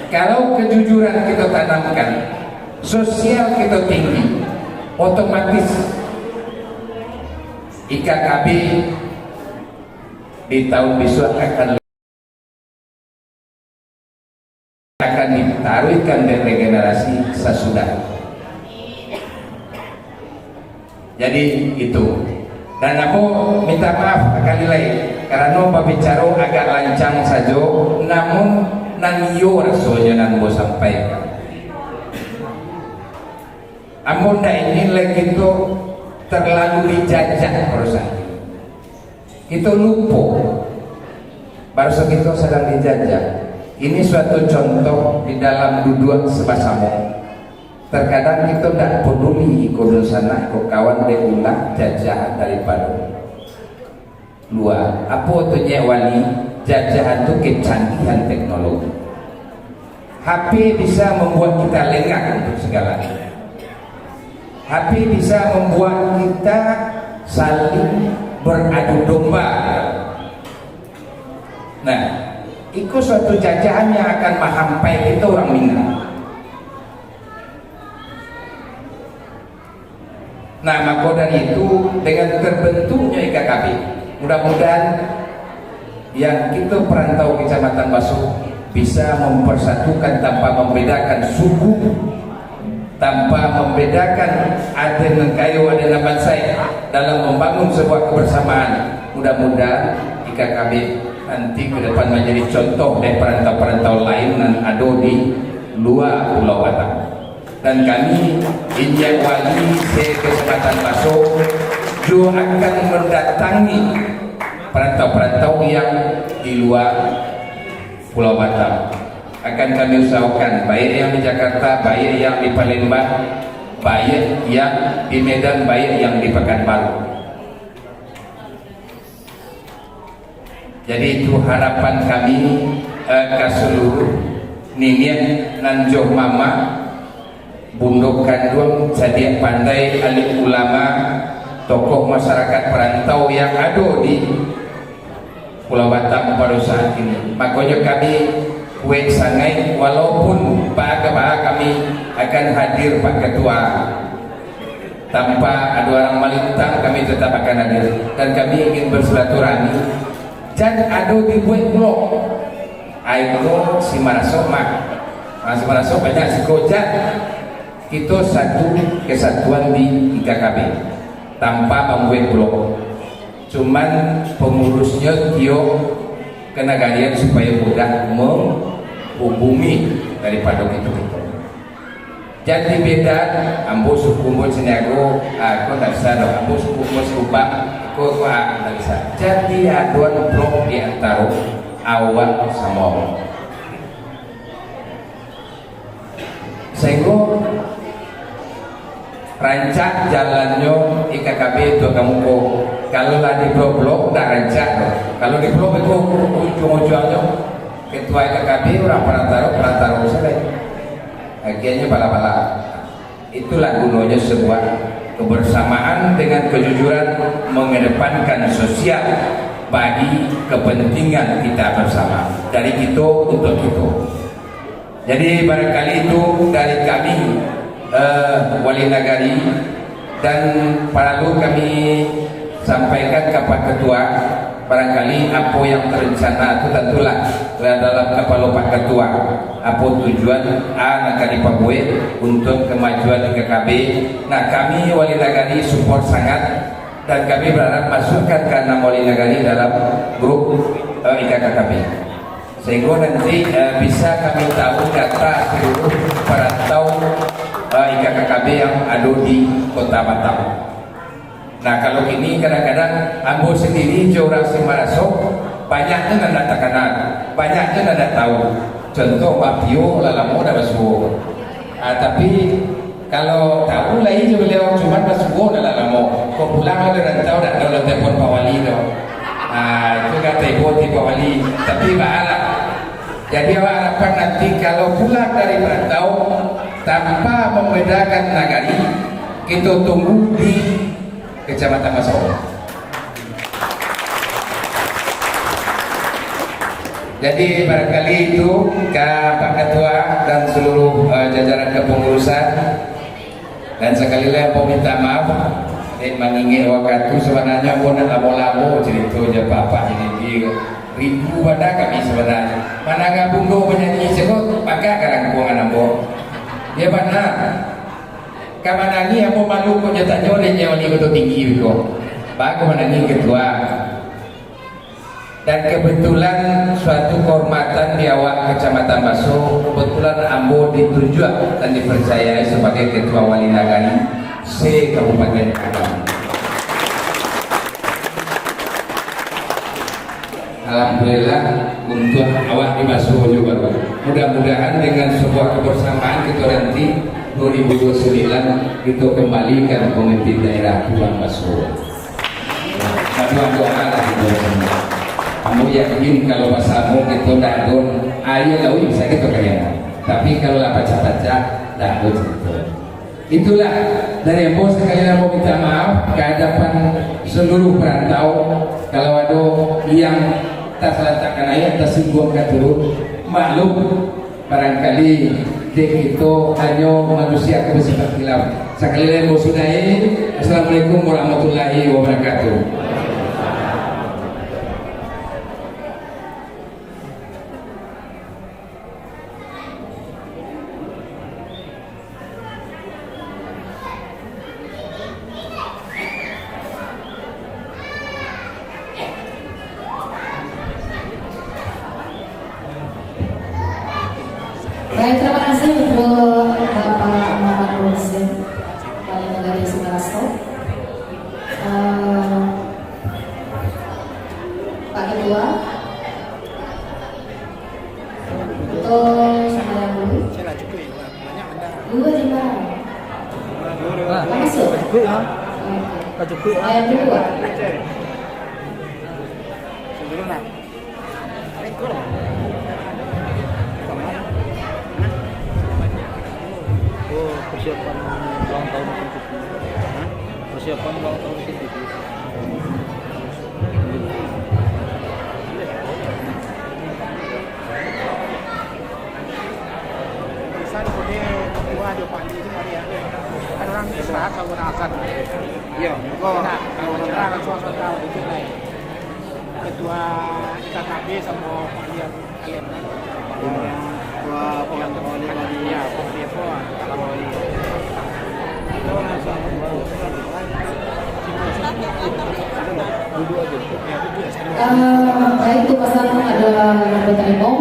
kalau kejujuran kita tanamkan, sosial kita tinggi, otomatis I K K B di tahun besok akan akan ditaruihkan dari generasi sasudah. Jadi itu. Dan ambo minta maaf sakali lai, karano babicaro agak lancang sajo, namun nan iyo rasonyo nan ambo sampaikan. Ambo ndak ingin lai kito terlalu dijajah perusahaan. Kito lupo, baraso kito sadang dijajah. Ini suatu contoh di dalam duduak sabasamo. Terkadang kito dak peduli iko dunsanak, iko kawan, dek ulah jajahan daripado lua. Apo tu nyo wali? Jajahan tu kecanggihan teknologi. H P bisa membuat kita lengah untuk segalanya. H P bisa membuat kita saling beradu domba. Nah, Iko suatu jajahan yang akan mahampai kito urang Minang. Nah, mako dari itu, dengan terbentuknya I K K B, mudah-mudahan yang kito perantau Kecamatan Baso bisa mempersatukan tanpa membedakan suku, tanpa membedakan aden nan kayo, aden nan bansaik, dalam membangun sebuah kebersamaan. Mudah-mudahan I K K B nanti ke depan menjadi contoh dari perantau-perantau lain nan ado di luar Pulau Batam. Dan kami, inyiak wali se-Kecamatan Baso, juo akan mendatangi perantau-perantau yang di luar Pulau Batam. Akan kami usahokan, baik yang di Jakarta, baik yang di Palembang, baik yang di Medan, baik yang di Pekanbaru. Jadi, itu harapan kami, eh, ka saluruh niniak nan jo mamak, bundo kanduang, cadiak pandai, alim ulama, tokoh masyarakat perantau yang ado di Pulau Batam pado saat kini. Makonyo kami kuaik sangaik, walaupun baa ka baa kami akan hadir, Pak Ketua. Tanpa ado urang malintang, kami tetap akan hadir. Dan kami ingin bersilaturahmi. Jan ado dibuek blok. Ai ko si marasok mah. Ah, si marasok banyak siko, jan. Kito satu kesatuan di I K K B tanpa mambuek blok. Cuman pengurusnyo tiok ka nagarian supayo mudah menghubungi daripado kito-kito. Jadi beda, ambo suku ambo Caniago, ah, ko ndak bisa doh. Ambo suku ambo Sikubang, ko, ko, ah, ndak bisa. Jadi aduan blok di antaro awak samo. Sahinggo rancak jalannyo I K K B tu ka muko. Kalau lah di blok-blok, ndak rancak doh. Kalau di blok itu ujuang-ujuangnyo ketua I K K B, urang parantaro, parantaro sajo. Akhirnyo bala-bala. Itulah gunonyo sebuah kebersamaan dengan kejujuran, mengedepankan sosial bagi kepentingan kita bersama. Dari kito untuk kito. Jadi, barangkali itu dari kami, eh, Wali Nagari, dan paralu kami sampaikan ka Pak Ketua, barangkali apo yang terencana tu tantulah dalam kapalo Pak Ketua, apo tujuan a nan ka dipabuek untuk kemajuan I K K B. Nah, kami Wali Nagari support sangat, dan kami berharap masukkan ka anam Wali Nagari dalam grup, eh, I K K B. Sehingga nanti, eh, bisa kami tahu data seluruh perantau, eh, I K K B yang ada di Kota Batam. Nah, kalau kini kadang-kadang ambo sendiri jo urang Simarasok, banyaknyo nan dak takana, banyaknyo nan dak tahu. Contoh, Mak Pio lah lamo dak basuo. Ah, tapi kalau tahu lai jo baliau, cuman basuo dah lah lamo. Kok pulang lah dari rantau, dak ado lah telepon Pak Wali tu. Ah, itu kato ibu ti Pak Wali. Tapi baalah. Jadi awak harapkan nanti kalau pulang dari merantau, tanpa membedakan nagari, kita tunggu di Kecamatan Baso. Jadi, barangkali itu ka Pak Ketua dan seluruh, eh, jajaran kepengurusan. Dan sakali lai ambo minta maaf, dek mangingek wakatu, sabananyo ambo nak lamo-lamo carito jo Bapak ini, di rindu bana kami sabananyo. Mandanga bundo banyanyi, cubo pagak ka langkuangan ambo. Iyo bana. Ka manangih ambo malu kok jo tanyo dek nyo ni Koto Tinggi ko. Bagus manangih ketua. Dan kebetulan suatu kehormatan di awak Kecamatan Baso, kebetulan ambo ditunjuak dan dipercayai sebagai Ketua Wali Nagari se-Kabupaten Agam. Alhamdulillah, untuak awak di Baso juo baru. Mudah-mudahan dengan sebuah kebersamaan kita nanti dua ribu dua puluh sembilan kita kembalikan pemimpin daerah Tuan Baso. Badoa-doa lah kita semua. Ambo yakin kalau basamo kita ndak ado aia lauik bisa kita kalian. Tapi kalau lah pacah-pacah, ndak ado cerita. Itulah dari ambo, sakali ambo minta maaf ke hadapan seluruh perantau kalau ado yang Tasalantakkan ayah, tasingguang ka turun. Maklum, barangkali dek kito hanyo manusia ka basifat khilaf. Sakali lai ambo sudahi. Assalamualaikum warahmatullahi wabarakatuh. Baik, terima kasih untuk Bapak Muhammad Nursin, Wali Nagari Sumaraso. Eh, Pak Ketua, Betul, sumbayang dulu. Dua je lah. Masuk? Oke. Sumbayang dulu, Pak. Oh, persiapan ulang tahun P T P. Persiapan ulang tahun P T P. Bisa dipakai ketua jo Pak Haji tu mari ya. Kan orang istirahat kalau nak azan. Iya, kalau nak, kalau nak langsung azan tahu dikit lah ya. Ketua I K K B sama Pak Haji. Iya. Wah, Pak Haji, Pak Haji. Iya, Pak Haji, Pak Haji. Eh, baik, itu pesan ada yang berterima.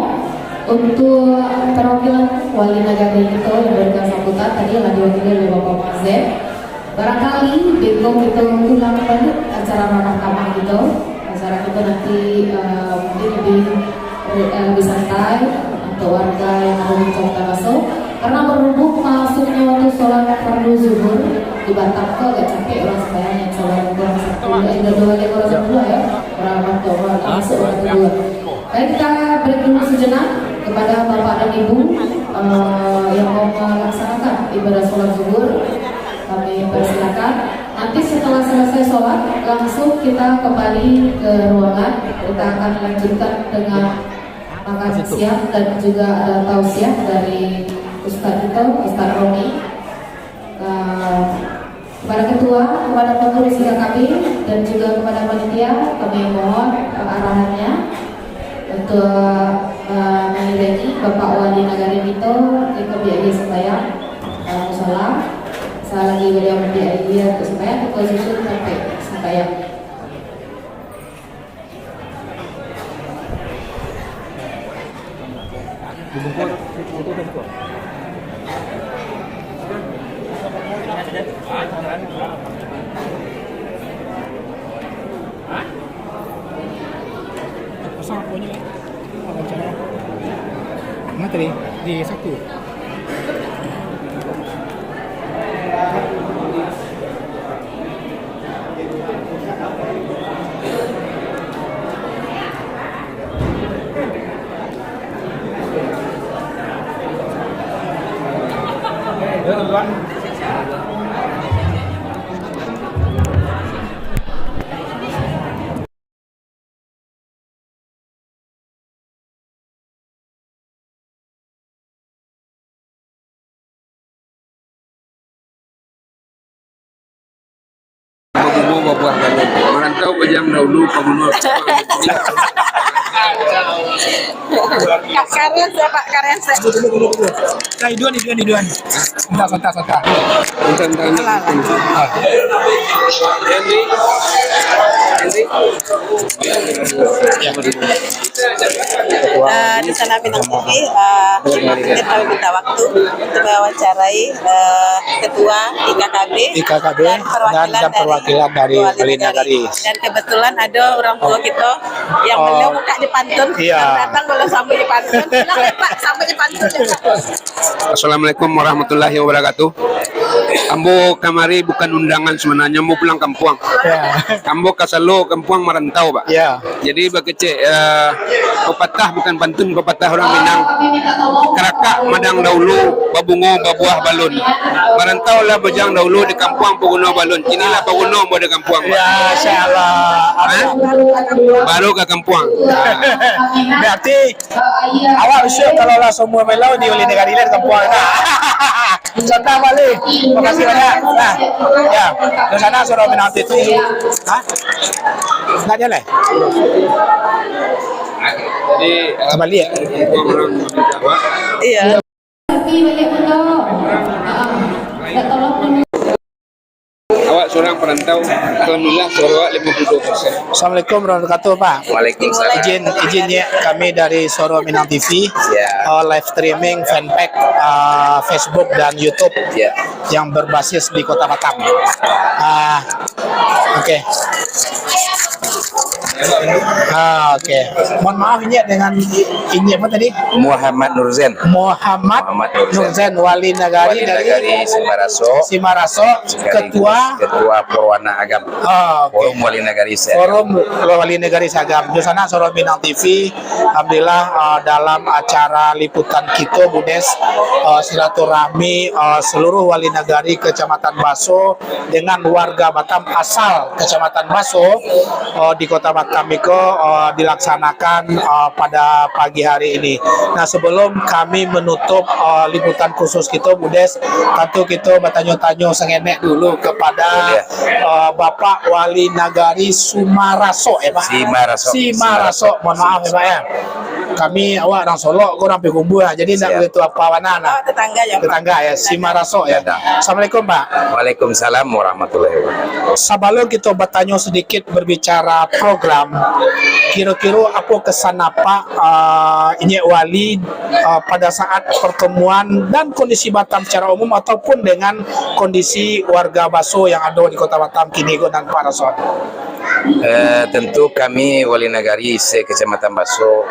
Untuk perwakilan wali nagari kita yang memberikan sambutan tadi adalah diwakili oleh Bapak Mazet. Barangkali besok kita ulang balik acara ramah tamah kita. Acara kita nanti, eh, mungkin lebih, eh, lebih santai untuk warga yang ada di Kota Baso. Karena berhubung masuknya waktu sholat fardu zuhur, di Batam tu agak capek orang sembahyang yang sholat kurang satu, eh, dua, dua, kurang satu ya. Orang Batam, orang masuk waktu dua. Baik, kita break dulu sejenak kepada Bapak dan Ibu, eh, yang mau melaksanakan ibadah sholat zuhur. Kami persilakan. Nanti setelah selesai sholat, langsung kita kembali ke ruangan. Kita akan lanjutkan dengan makan siang dan juga ada tausiah dari Ustadz kita, Ustadz Romi. Eh, kepada ketua, kepada pengurus I K K B, dan juga kepada panitia, kami mohon, eh, arahannya untuk, eh, mengiringi Bapak Wali Nagari kita ke biak dia sembahyang, eh, musala. Selagi beliau biak dia untuk sembahyang, kita susun sampai sembahyang. Pasang aponyo, eh? Apa cara? Mana tadi? Di saku. Babuah-buah, merantau bajang dahulu, paguno. Ka-, karya siapa? Karya siapa? Nah, iduan, iduan, iduan. Santai, santai, santai. Santai, santai. Alah, alah. Ah. Henry. Henry. Eh, di sana minang kopi, eh, kita minta waktu untuk mewawancarai, eh, ketua I K K B I K K B dan perwakilan dan, dan dari perwakilan dari Wali Wali Nagari. Nagari. Dan kebetulan ada orang tua kita yang Oh. beliau buka di pantun, Iya. yang datang belum sampai di pantun. Silakan, Pak, sampai di pantun, ya, Pak. Assalamualaikum warahmatullahi wabarakatuh. Ambo kamari bukan undangan sebenarnya, ambo pulang kampuang. Ya. Ambo ka salo kampuang marantau, Pak. Ya. Jadi bakecek, eh, Pepatah bukan pantun, pepatah orang Minang. Karakak madang dahulu, babungo babuah balun. Marantaulah bujang dahulu, di kampuang paguno balun. Kinilah paguno ambo di kampuang. Ya, insya Allah. Ha? Baru ka kampuang. Berarti awak bisuak kalau lah semua melo di Wali Nagari lah di kampuang lah. Contoh balik. Makasih banyak. Nah, ya. Di sana suruh Minang T V. Hah? Nak jalan? Jadi, eh, kembali ya? Iya. Awak seorang perantau, alhamdulillah, suara awak lima puluh dua persen. Assalamualaikum warahmatullahi wabarakatuh, Pak. Waalaikumsalam. Izin, izin ya, kami dari Soro Minang T V, ya, eh, live streaming fanpage, eh, Facebook dan YouTube, ya, yang berbasis di Kota Batam. Ah, oke. Ah, oke. Mohon maaf, ini dengan i-, ini apa tadi? Muhammad Nurzen. Muhammad Muhammad Nurzen. Nurzen, Wali Nagari Wali dari Nagari Simaraso. Simaraso, sekaligus ketua Ketua Perwana Agam. Ah, oke. Forum Wali Nagari se-Agam. Forum Wali Nagari se-Agam. Di sana Soro Minang T V, alhamdulillah, ah, dalam acara liputan kito, Budes, ah, silaturahmi, ah, seluruh Wali Nagari Kecamatan Baso dengan warga Batam asal Kecamatan Baso, eh, di Kota Batam iko, eh, dilaksanakan, eh, pada pagi hari ini. Nah, sebelum kami menutup, eh, liputan khusus kito, Budes, tantu kito batanyo-tanyo sangenek dulu kepada, boleh, eh, Bapak Wali Nagari Sumarasok, ya, Pak? Simaraso. Simaraso. Mohon maaf, ya, Pak, ya. Kami, awak urang Solok, ko urang Payakumbuah, jadi ndak, siap, begitu apa bana, nah. Oh, tetangga ya, Pak? Tetangga ya, Simaraso ya. Tetangga. Assalamualaikum, Pak. Waalaikumsalam warahmatullahi wabarakatuh. Sabalun kito batanyo sadikit, berbicara program, kiro-kiro apo kesan Apak, ah, Inyiak Wali, ah, pada saat pertemuan dan kondisi Batam secara umum ataupun dengan kondisi warga Baso yang ado di Kota Batam kini ko nan Apak rasoan? Eh, tentu kami Wali Nagari se-Kecamatan Baso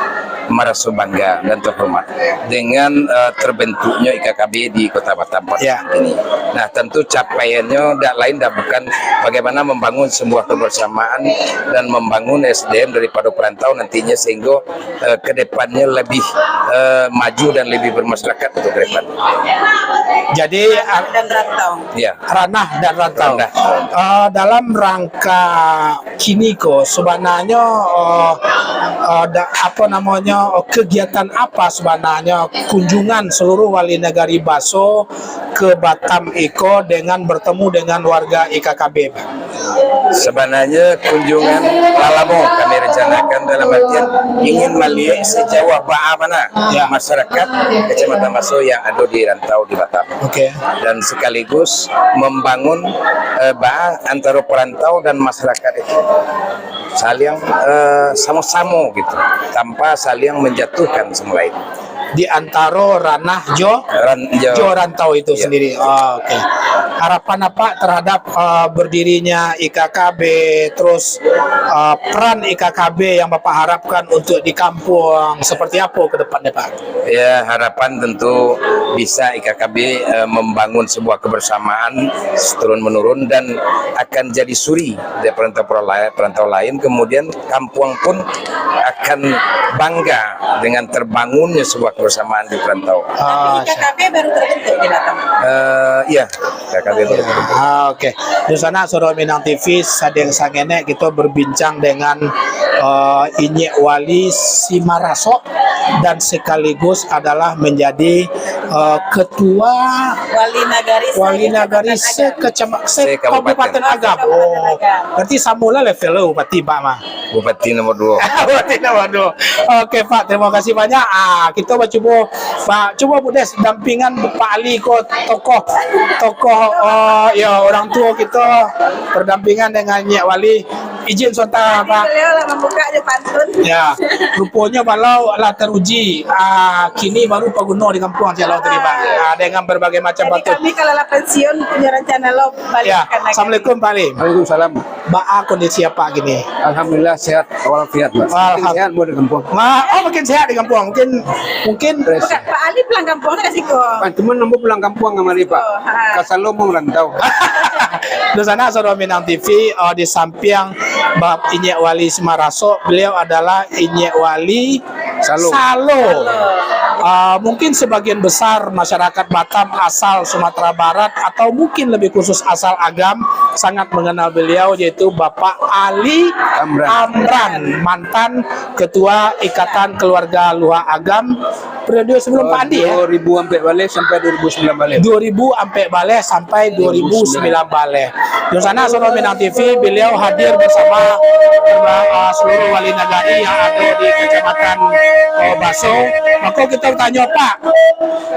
maraso bangga dan terhormat dengan, eh, terbentuknyo I K K B di Kota Batam pada, ya, saat ini. Nah, tentu capaiannyo dak lain dak bukan bagaimana membangun sebuah kebersamaan dan membangun S D M daripada perantau nantinya sehingga, eh, ke depannya lebih, eh, maju dan lebih bermasyarakat untuk ke depan. Jadi, ranah dan rantau. Ya. Ranah dan rantau. Ranah. Eh, dalam rangka kini ko, sabananyo, eh, eh, da-, apo namonyo, eh, kegiatan apa sabananyo kunjungan seluruh wali nagari Baso ke Batam iko dengan bertemu dengan warga I K K B, Pak? Sabananyo kunjungan lah lamo kami rencanakan, dalam artian ingin maliek sajauah baa bana, ya, masyarakat Kecamatan Baso yang ado di rantau di Batam. Oke. Dan sekaligus membangun, eh, baa antaro perantau dan masyarakat itu saling, eh, samo-samo gitu, tanpa saling menjatuhkan sama lain. Di antaro ranah jo, ran-, jo, jo rantau itu, iya, sendiri. Ah, oke. Harapan Apak terhadap, ah, berdirinya I K K B, terus, ah, peran I K K B yang Bapak harapkan untuk di kampung, seperti apa ke depannya, Pak? Ya, harapan tentu bisa I K K B, eh, membangun sebuah kebersamaan turun-menurun dan akan jadi suri dari perantau-perantau lai-, perantau lain, kemudian kampuang pun akan bangga dengan terbangunnya sebuah kebersamaan di perantau. Ah, I K K B baru terbentuk di Batam? Eh, iya, I K K B baru terbentuk. Ah, oke. Di sana Soro Minang T V, sadang sangenek kita berbincang dengan, eh, Inyiak Wali Simarasok dan sekaligus adalah menjadi, eh, ketua Wali Nagari Wali Nagari se-Kecamatan Agam. Se-Kecama-, se-Kabupaten Agam. Se-Kabupaten Agam. Oh, berarti samolah level lo, Bupati, Pak, mah. Bupati nomor dua. Bupati nomor dua. Oke, Pak, terima kasih banyak. Ah, kita bacubo, Pak, cubo Budes dampingan Pak Ali ko tokoh, tokoh, eh, ya, orang tua kita berdampingan dengan Nyiak Wali. Izin sontak, Pak. Beliau lah membuka je pantun. Ya, ruponyo balau lah teruji. Ah, kini baru paguno di kampuang, Cik Lau tadi, Pak. Ah, dengan berbagai macam pantun. Jadi kami kalau lah pensiun, punya rencana lo balik. Ya, kan lagi. Assalamualaikum, Pak Ali. Waalaikumsalam. Baa kondisi Apak kini? Alhamdulillah, sehat walafiat, Pak. Alham- Makin sehat, boleh di kampuang. Ma-, oh, makin sehat di kampuang. Mungkin, mungkin Bukan, Pak Ali pulang kampuang tu kat siko. Kan, cuma ambo pulang kampuang kamari, Pak. Oh, ha. Ka Salo merantau. Di sana, Soro Minang T V, eh, di samping Bap-, Inyiak Wali Simarasok, beliau adalah Inyiak Wali Salo. Salo. Ah, mungkin sebagian besar masyarakat Batam asal Sumatera Barat atau mungkin lebih khusus asal Agam sangat mengenal beliau, yaitu Bapak Ali Amran. Amran, mantan Ketua Ikatan Keluarga Luhak Agam periode sebelum Pak Andi, ya? Dua ribu ampek baleh sampai dua ribu sembilan baleh. Dua ribu ampek baleh sampai dua ribu sembilan baleh. Dunsanak Suara Minang T V, beliau hadir bersama, uh, seluruh wali nagari yang ada di Kecamatan, uh, Baso. Maka kita tanyo, Pak,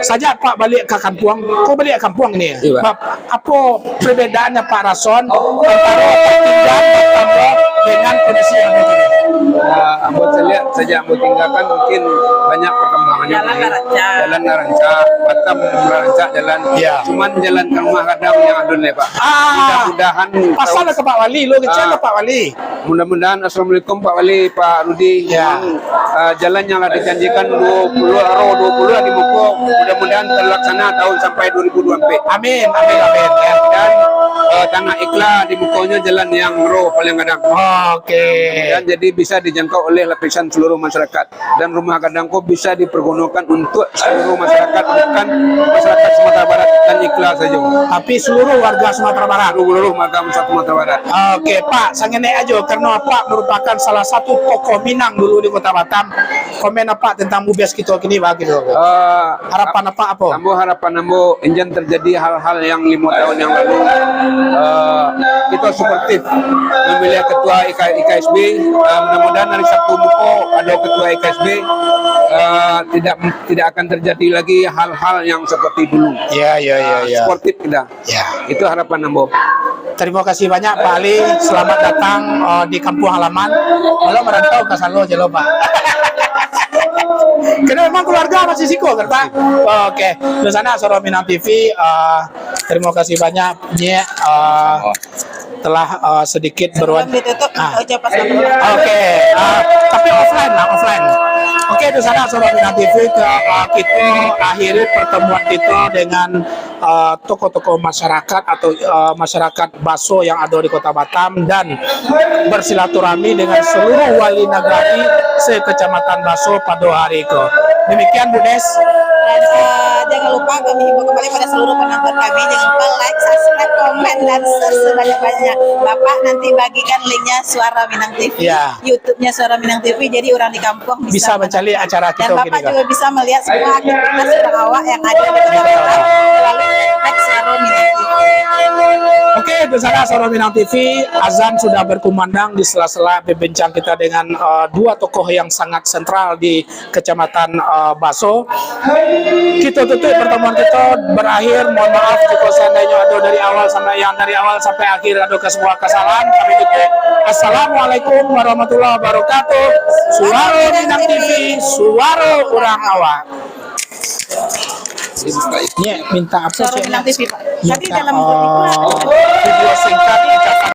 sajak Pak baliak ka kampuang, ko baliak ka kampuang ni? Iya, Pak. Pak, apo perbedaannyo, Pak, rason antaro Pak tingga Batam dengan kondisi yang ada kini? Ah, ambo caliak sajak ambo tinggakan mungkin banyak perkembangan. Jalan lah rancak. Jalan lah rancak, Batam lah rancak jalan. Ya. Cuman jalan ka Rumah Gadang yang alun lai, Pak. Ah, mudah-mudahan pasal tahun ka Pak Wali, lo kecek Ah. ka Pak Wali. Mudah-mudahan, assalamualaikum Pak Wali, Pak Rudi. Ya. Memang, ah, jalan yang lah dijanjikan dua puluh, aro dua puluh di muko, mudah-mudahan terlaksana tahun sampai dua ribu dua puluh empat. Amin, amin, amin, ya. Dan, ah, tanah ikhlas di mukonyo jalan yang ro paling gadang. Oke. Dan jadi bisa dijangkau oleh lapisan seluruh masyarakat. Dan Rumah Gadang ko bisa dipergunokan untuk seluruh masyarakat, bukan masyarakat Sumatera Barat dan ikhlas saja. Tapi seluruh warga Sumatera Barat. Seluruh warga Sumatera Barat. Oke, Pak, sangenek ajo, karena Pak merupakan salah satu tokoh Minang dulu di Kota Batam. Komen Apak tentang Bubes kito kini, Pak, gitu? Eh, Harapan Apak apo? Ambo harapan ambo, injan terjadi hal-hal yang limo tahun yang lalu, eh, kita suportif memilih ketua I K, I K S B. Eh, mudah-mudahan hari Sabtu muko ada ketua I K S B, eh, tidak, tidak akan terjadi lagi hal-hal yang seperti dulu. Ya, ya, ya, Eh, ya. Suportif kita. Ya. Itu harapan ambo. Terima kasih banyak, Pak Ali. Selamat datang, eh, di kampung halaman. Kalau merantau ka Salo je lo, Pak. Karena memang keluarga masih siko, kan, Pak? Oh, oke. Dunsanak Suara Minang T V, eh, terima kasih banyak, Nyek, eh, telah, eh, sedikit Sebelum berwan-, ditutup, ah. Minta ucapan selamat. Oke, eh, tapi offline lah, offline. Oke, dunsanak Suara Minang T V, ke, eh, kita akhiri pertemuan kita dengan eh, tokoh-tokoh masyarakat atau, eh, masyarakat Baso yang ada di Kota Batam dan bersilaturahmi dengan seluruh wali nagari se-Kecamatan Baso pada hari ko. Demikian, Bu Des. Dan, eh, jangan lupa kami himbau kembali pada seluruh penonton kami, jangan lupa like, subscribe, komen, dan share sebanyak-banyak. Bapak nanti bagikan linknya Suara Minang T V. Ya. YouTube-nya Suara Minang T V, jadi orang di kampung bisa mencari acara kita. Dan Bapak juga bisa melihat semua aktivitas orang awak yang ada di Kota Batam melalui hashtag Suara Minang T V. Oke, dunsanak Suara Minang T V, azan sudah berkumandang di sela-sela berbincang kita dengan, eh, dua tokoh yang sangat sentral di Kecamatan, eh, Baso. Kita tutup pertemuan kita, berakhir. Mohon maaf jika seandainya ada dari awal sampai, yang dari awal sampai akhir ada ke sebuah kesalahan, kami tutup. Assalamualaikum warahmatullahi wabarakatuh. Suara Minang T V, suara orang awak. Nyek, minta apa, Suara Cik? Minang T V, Pak. Tadi dalam, eh, video singkat ucapan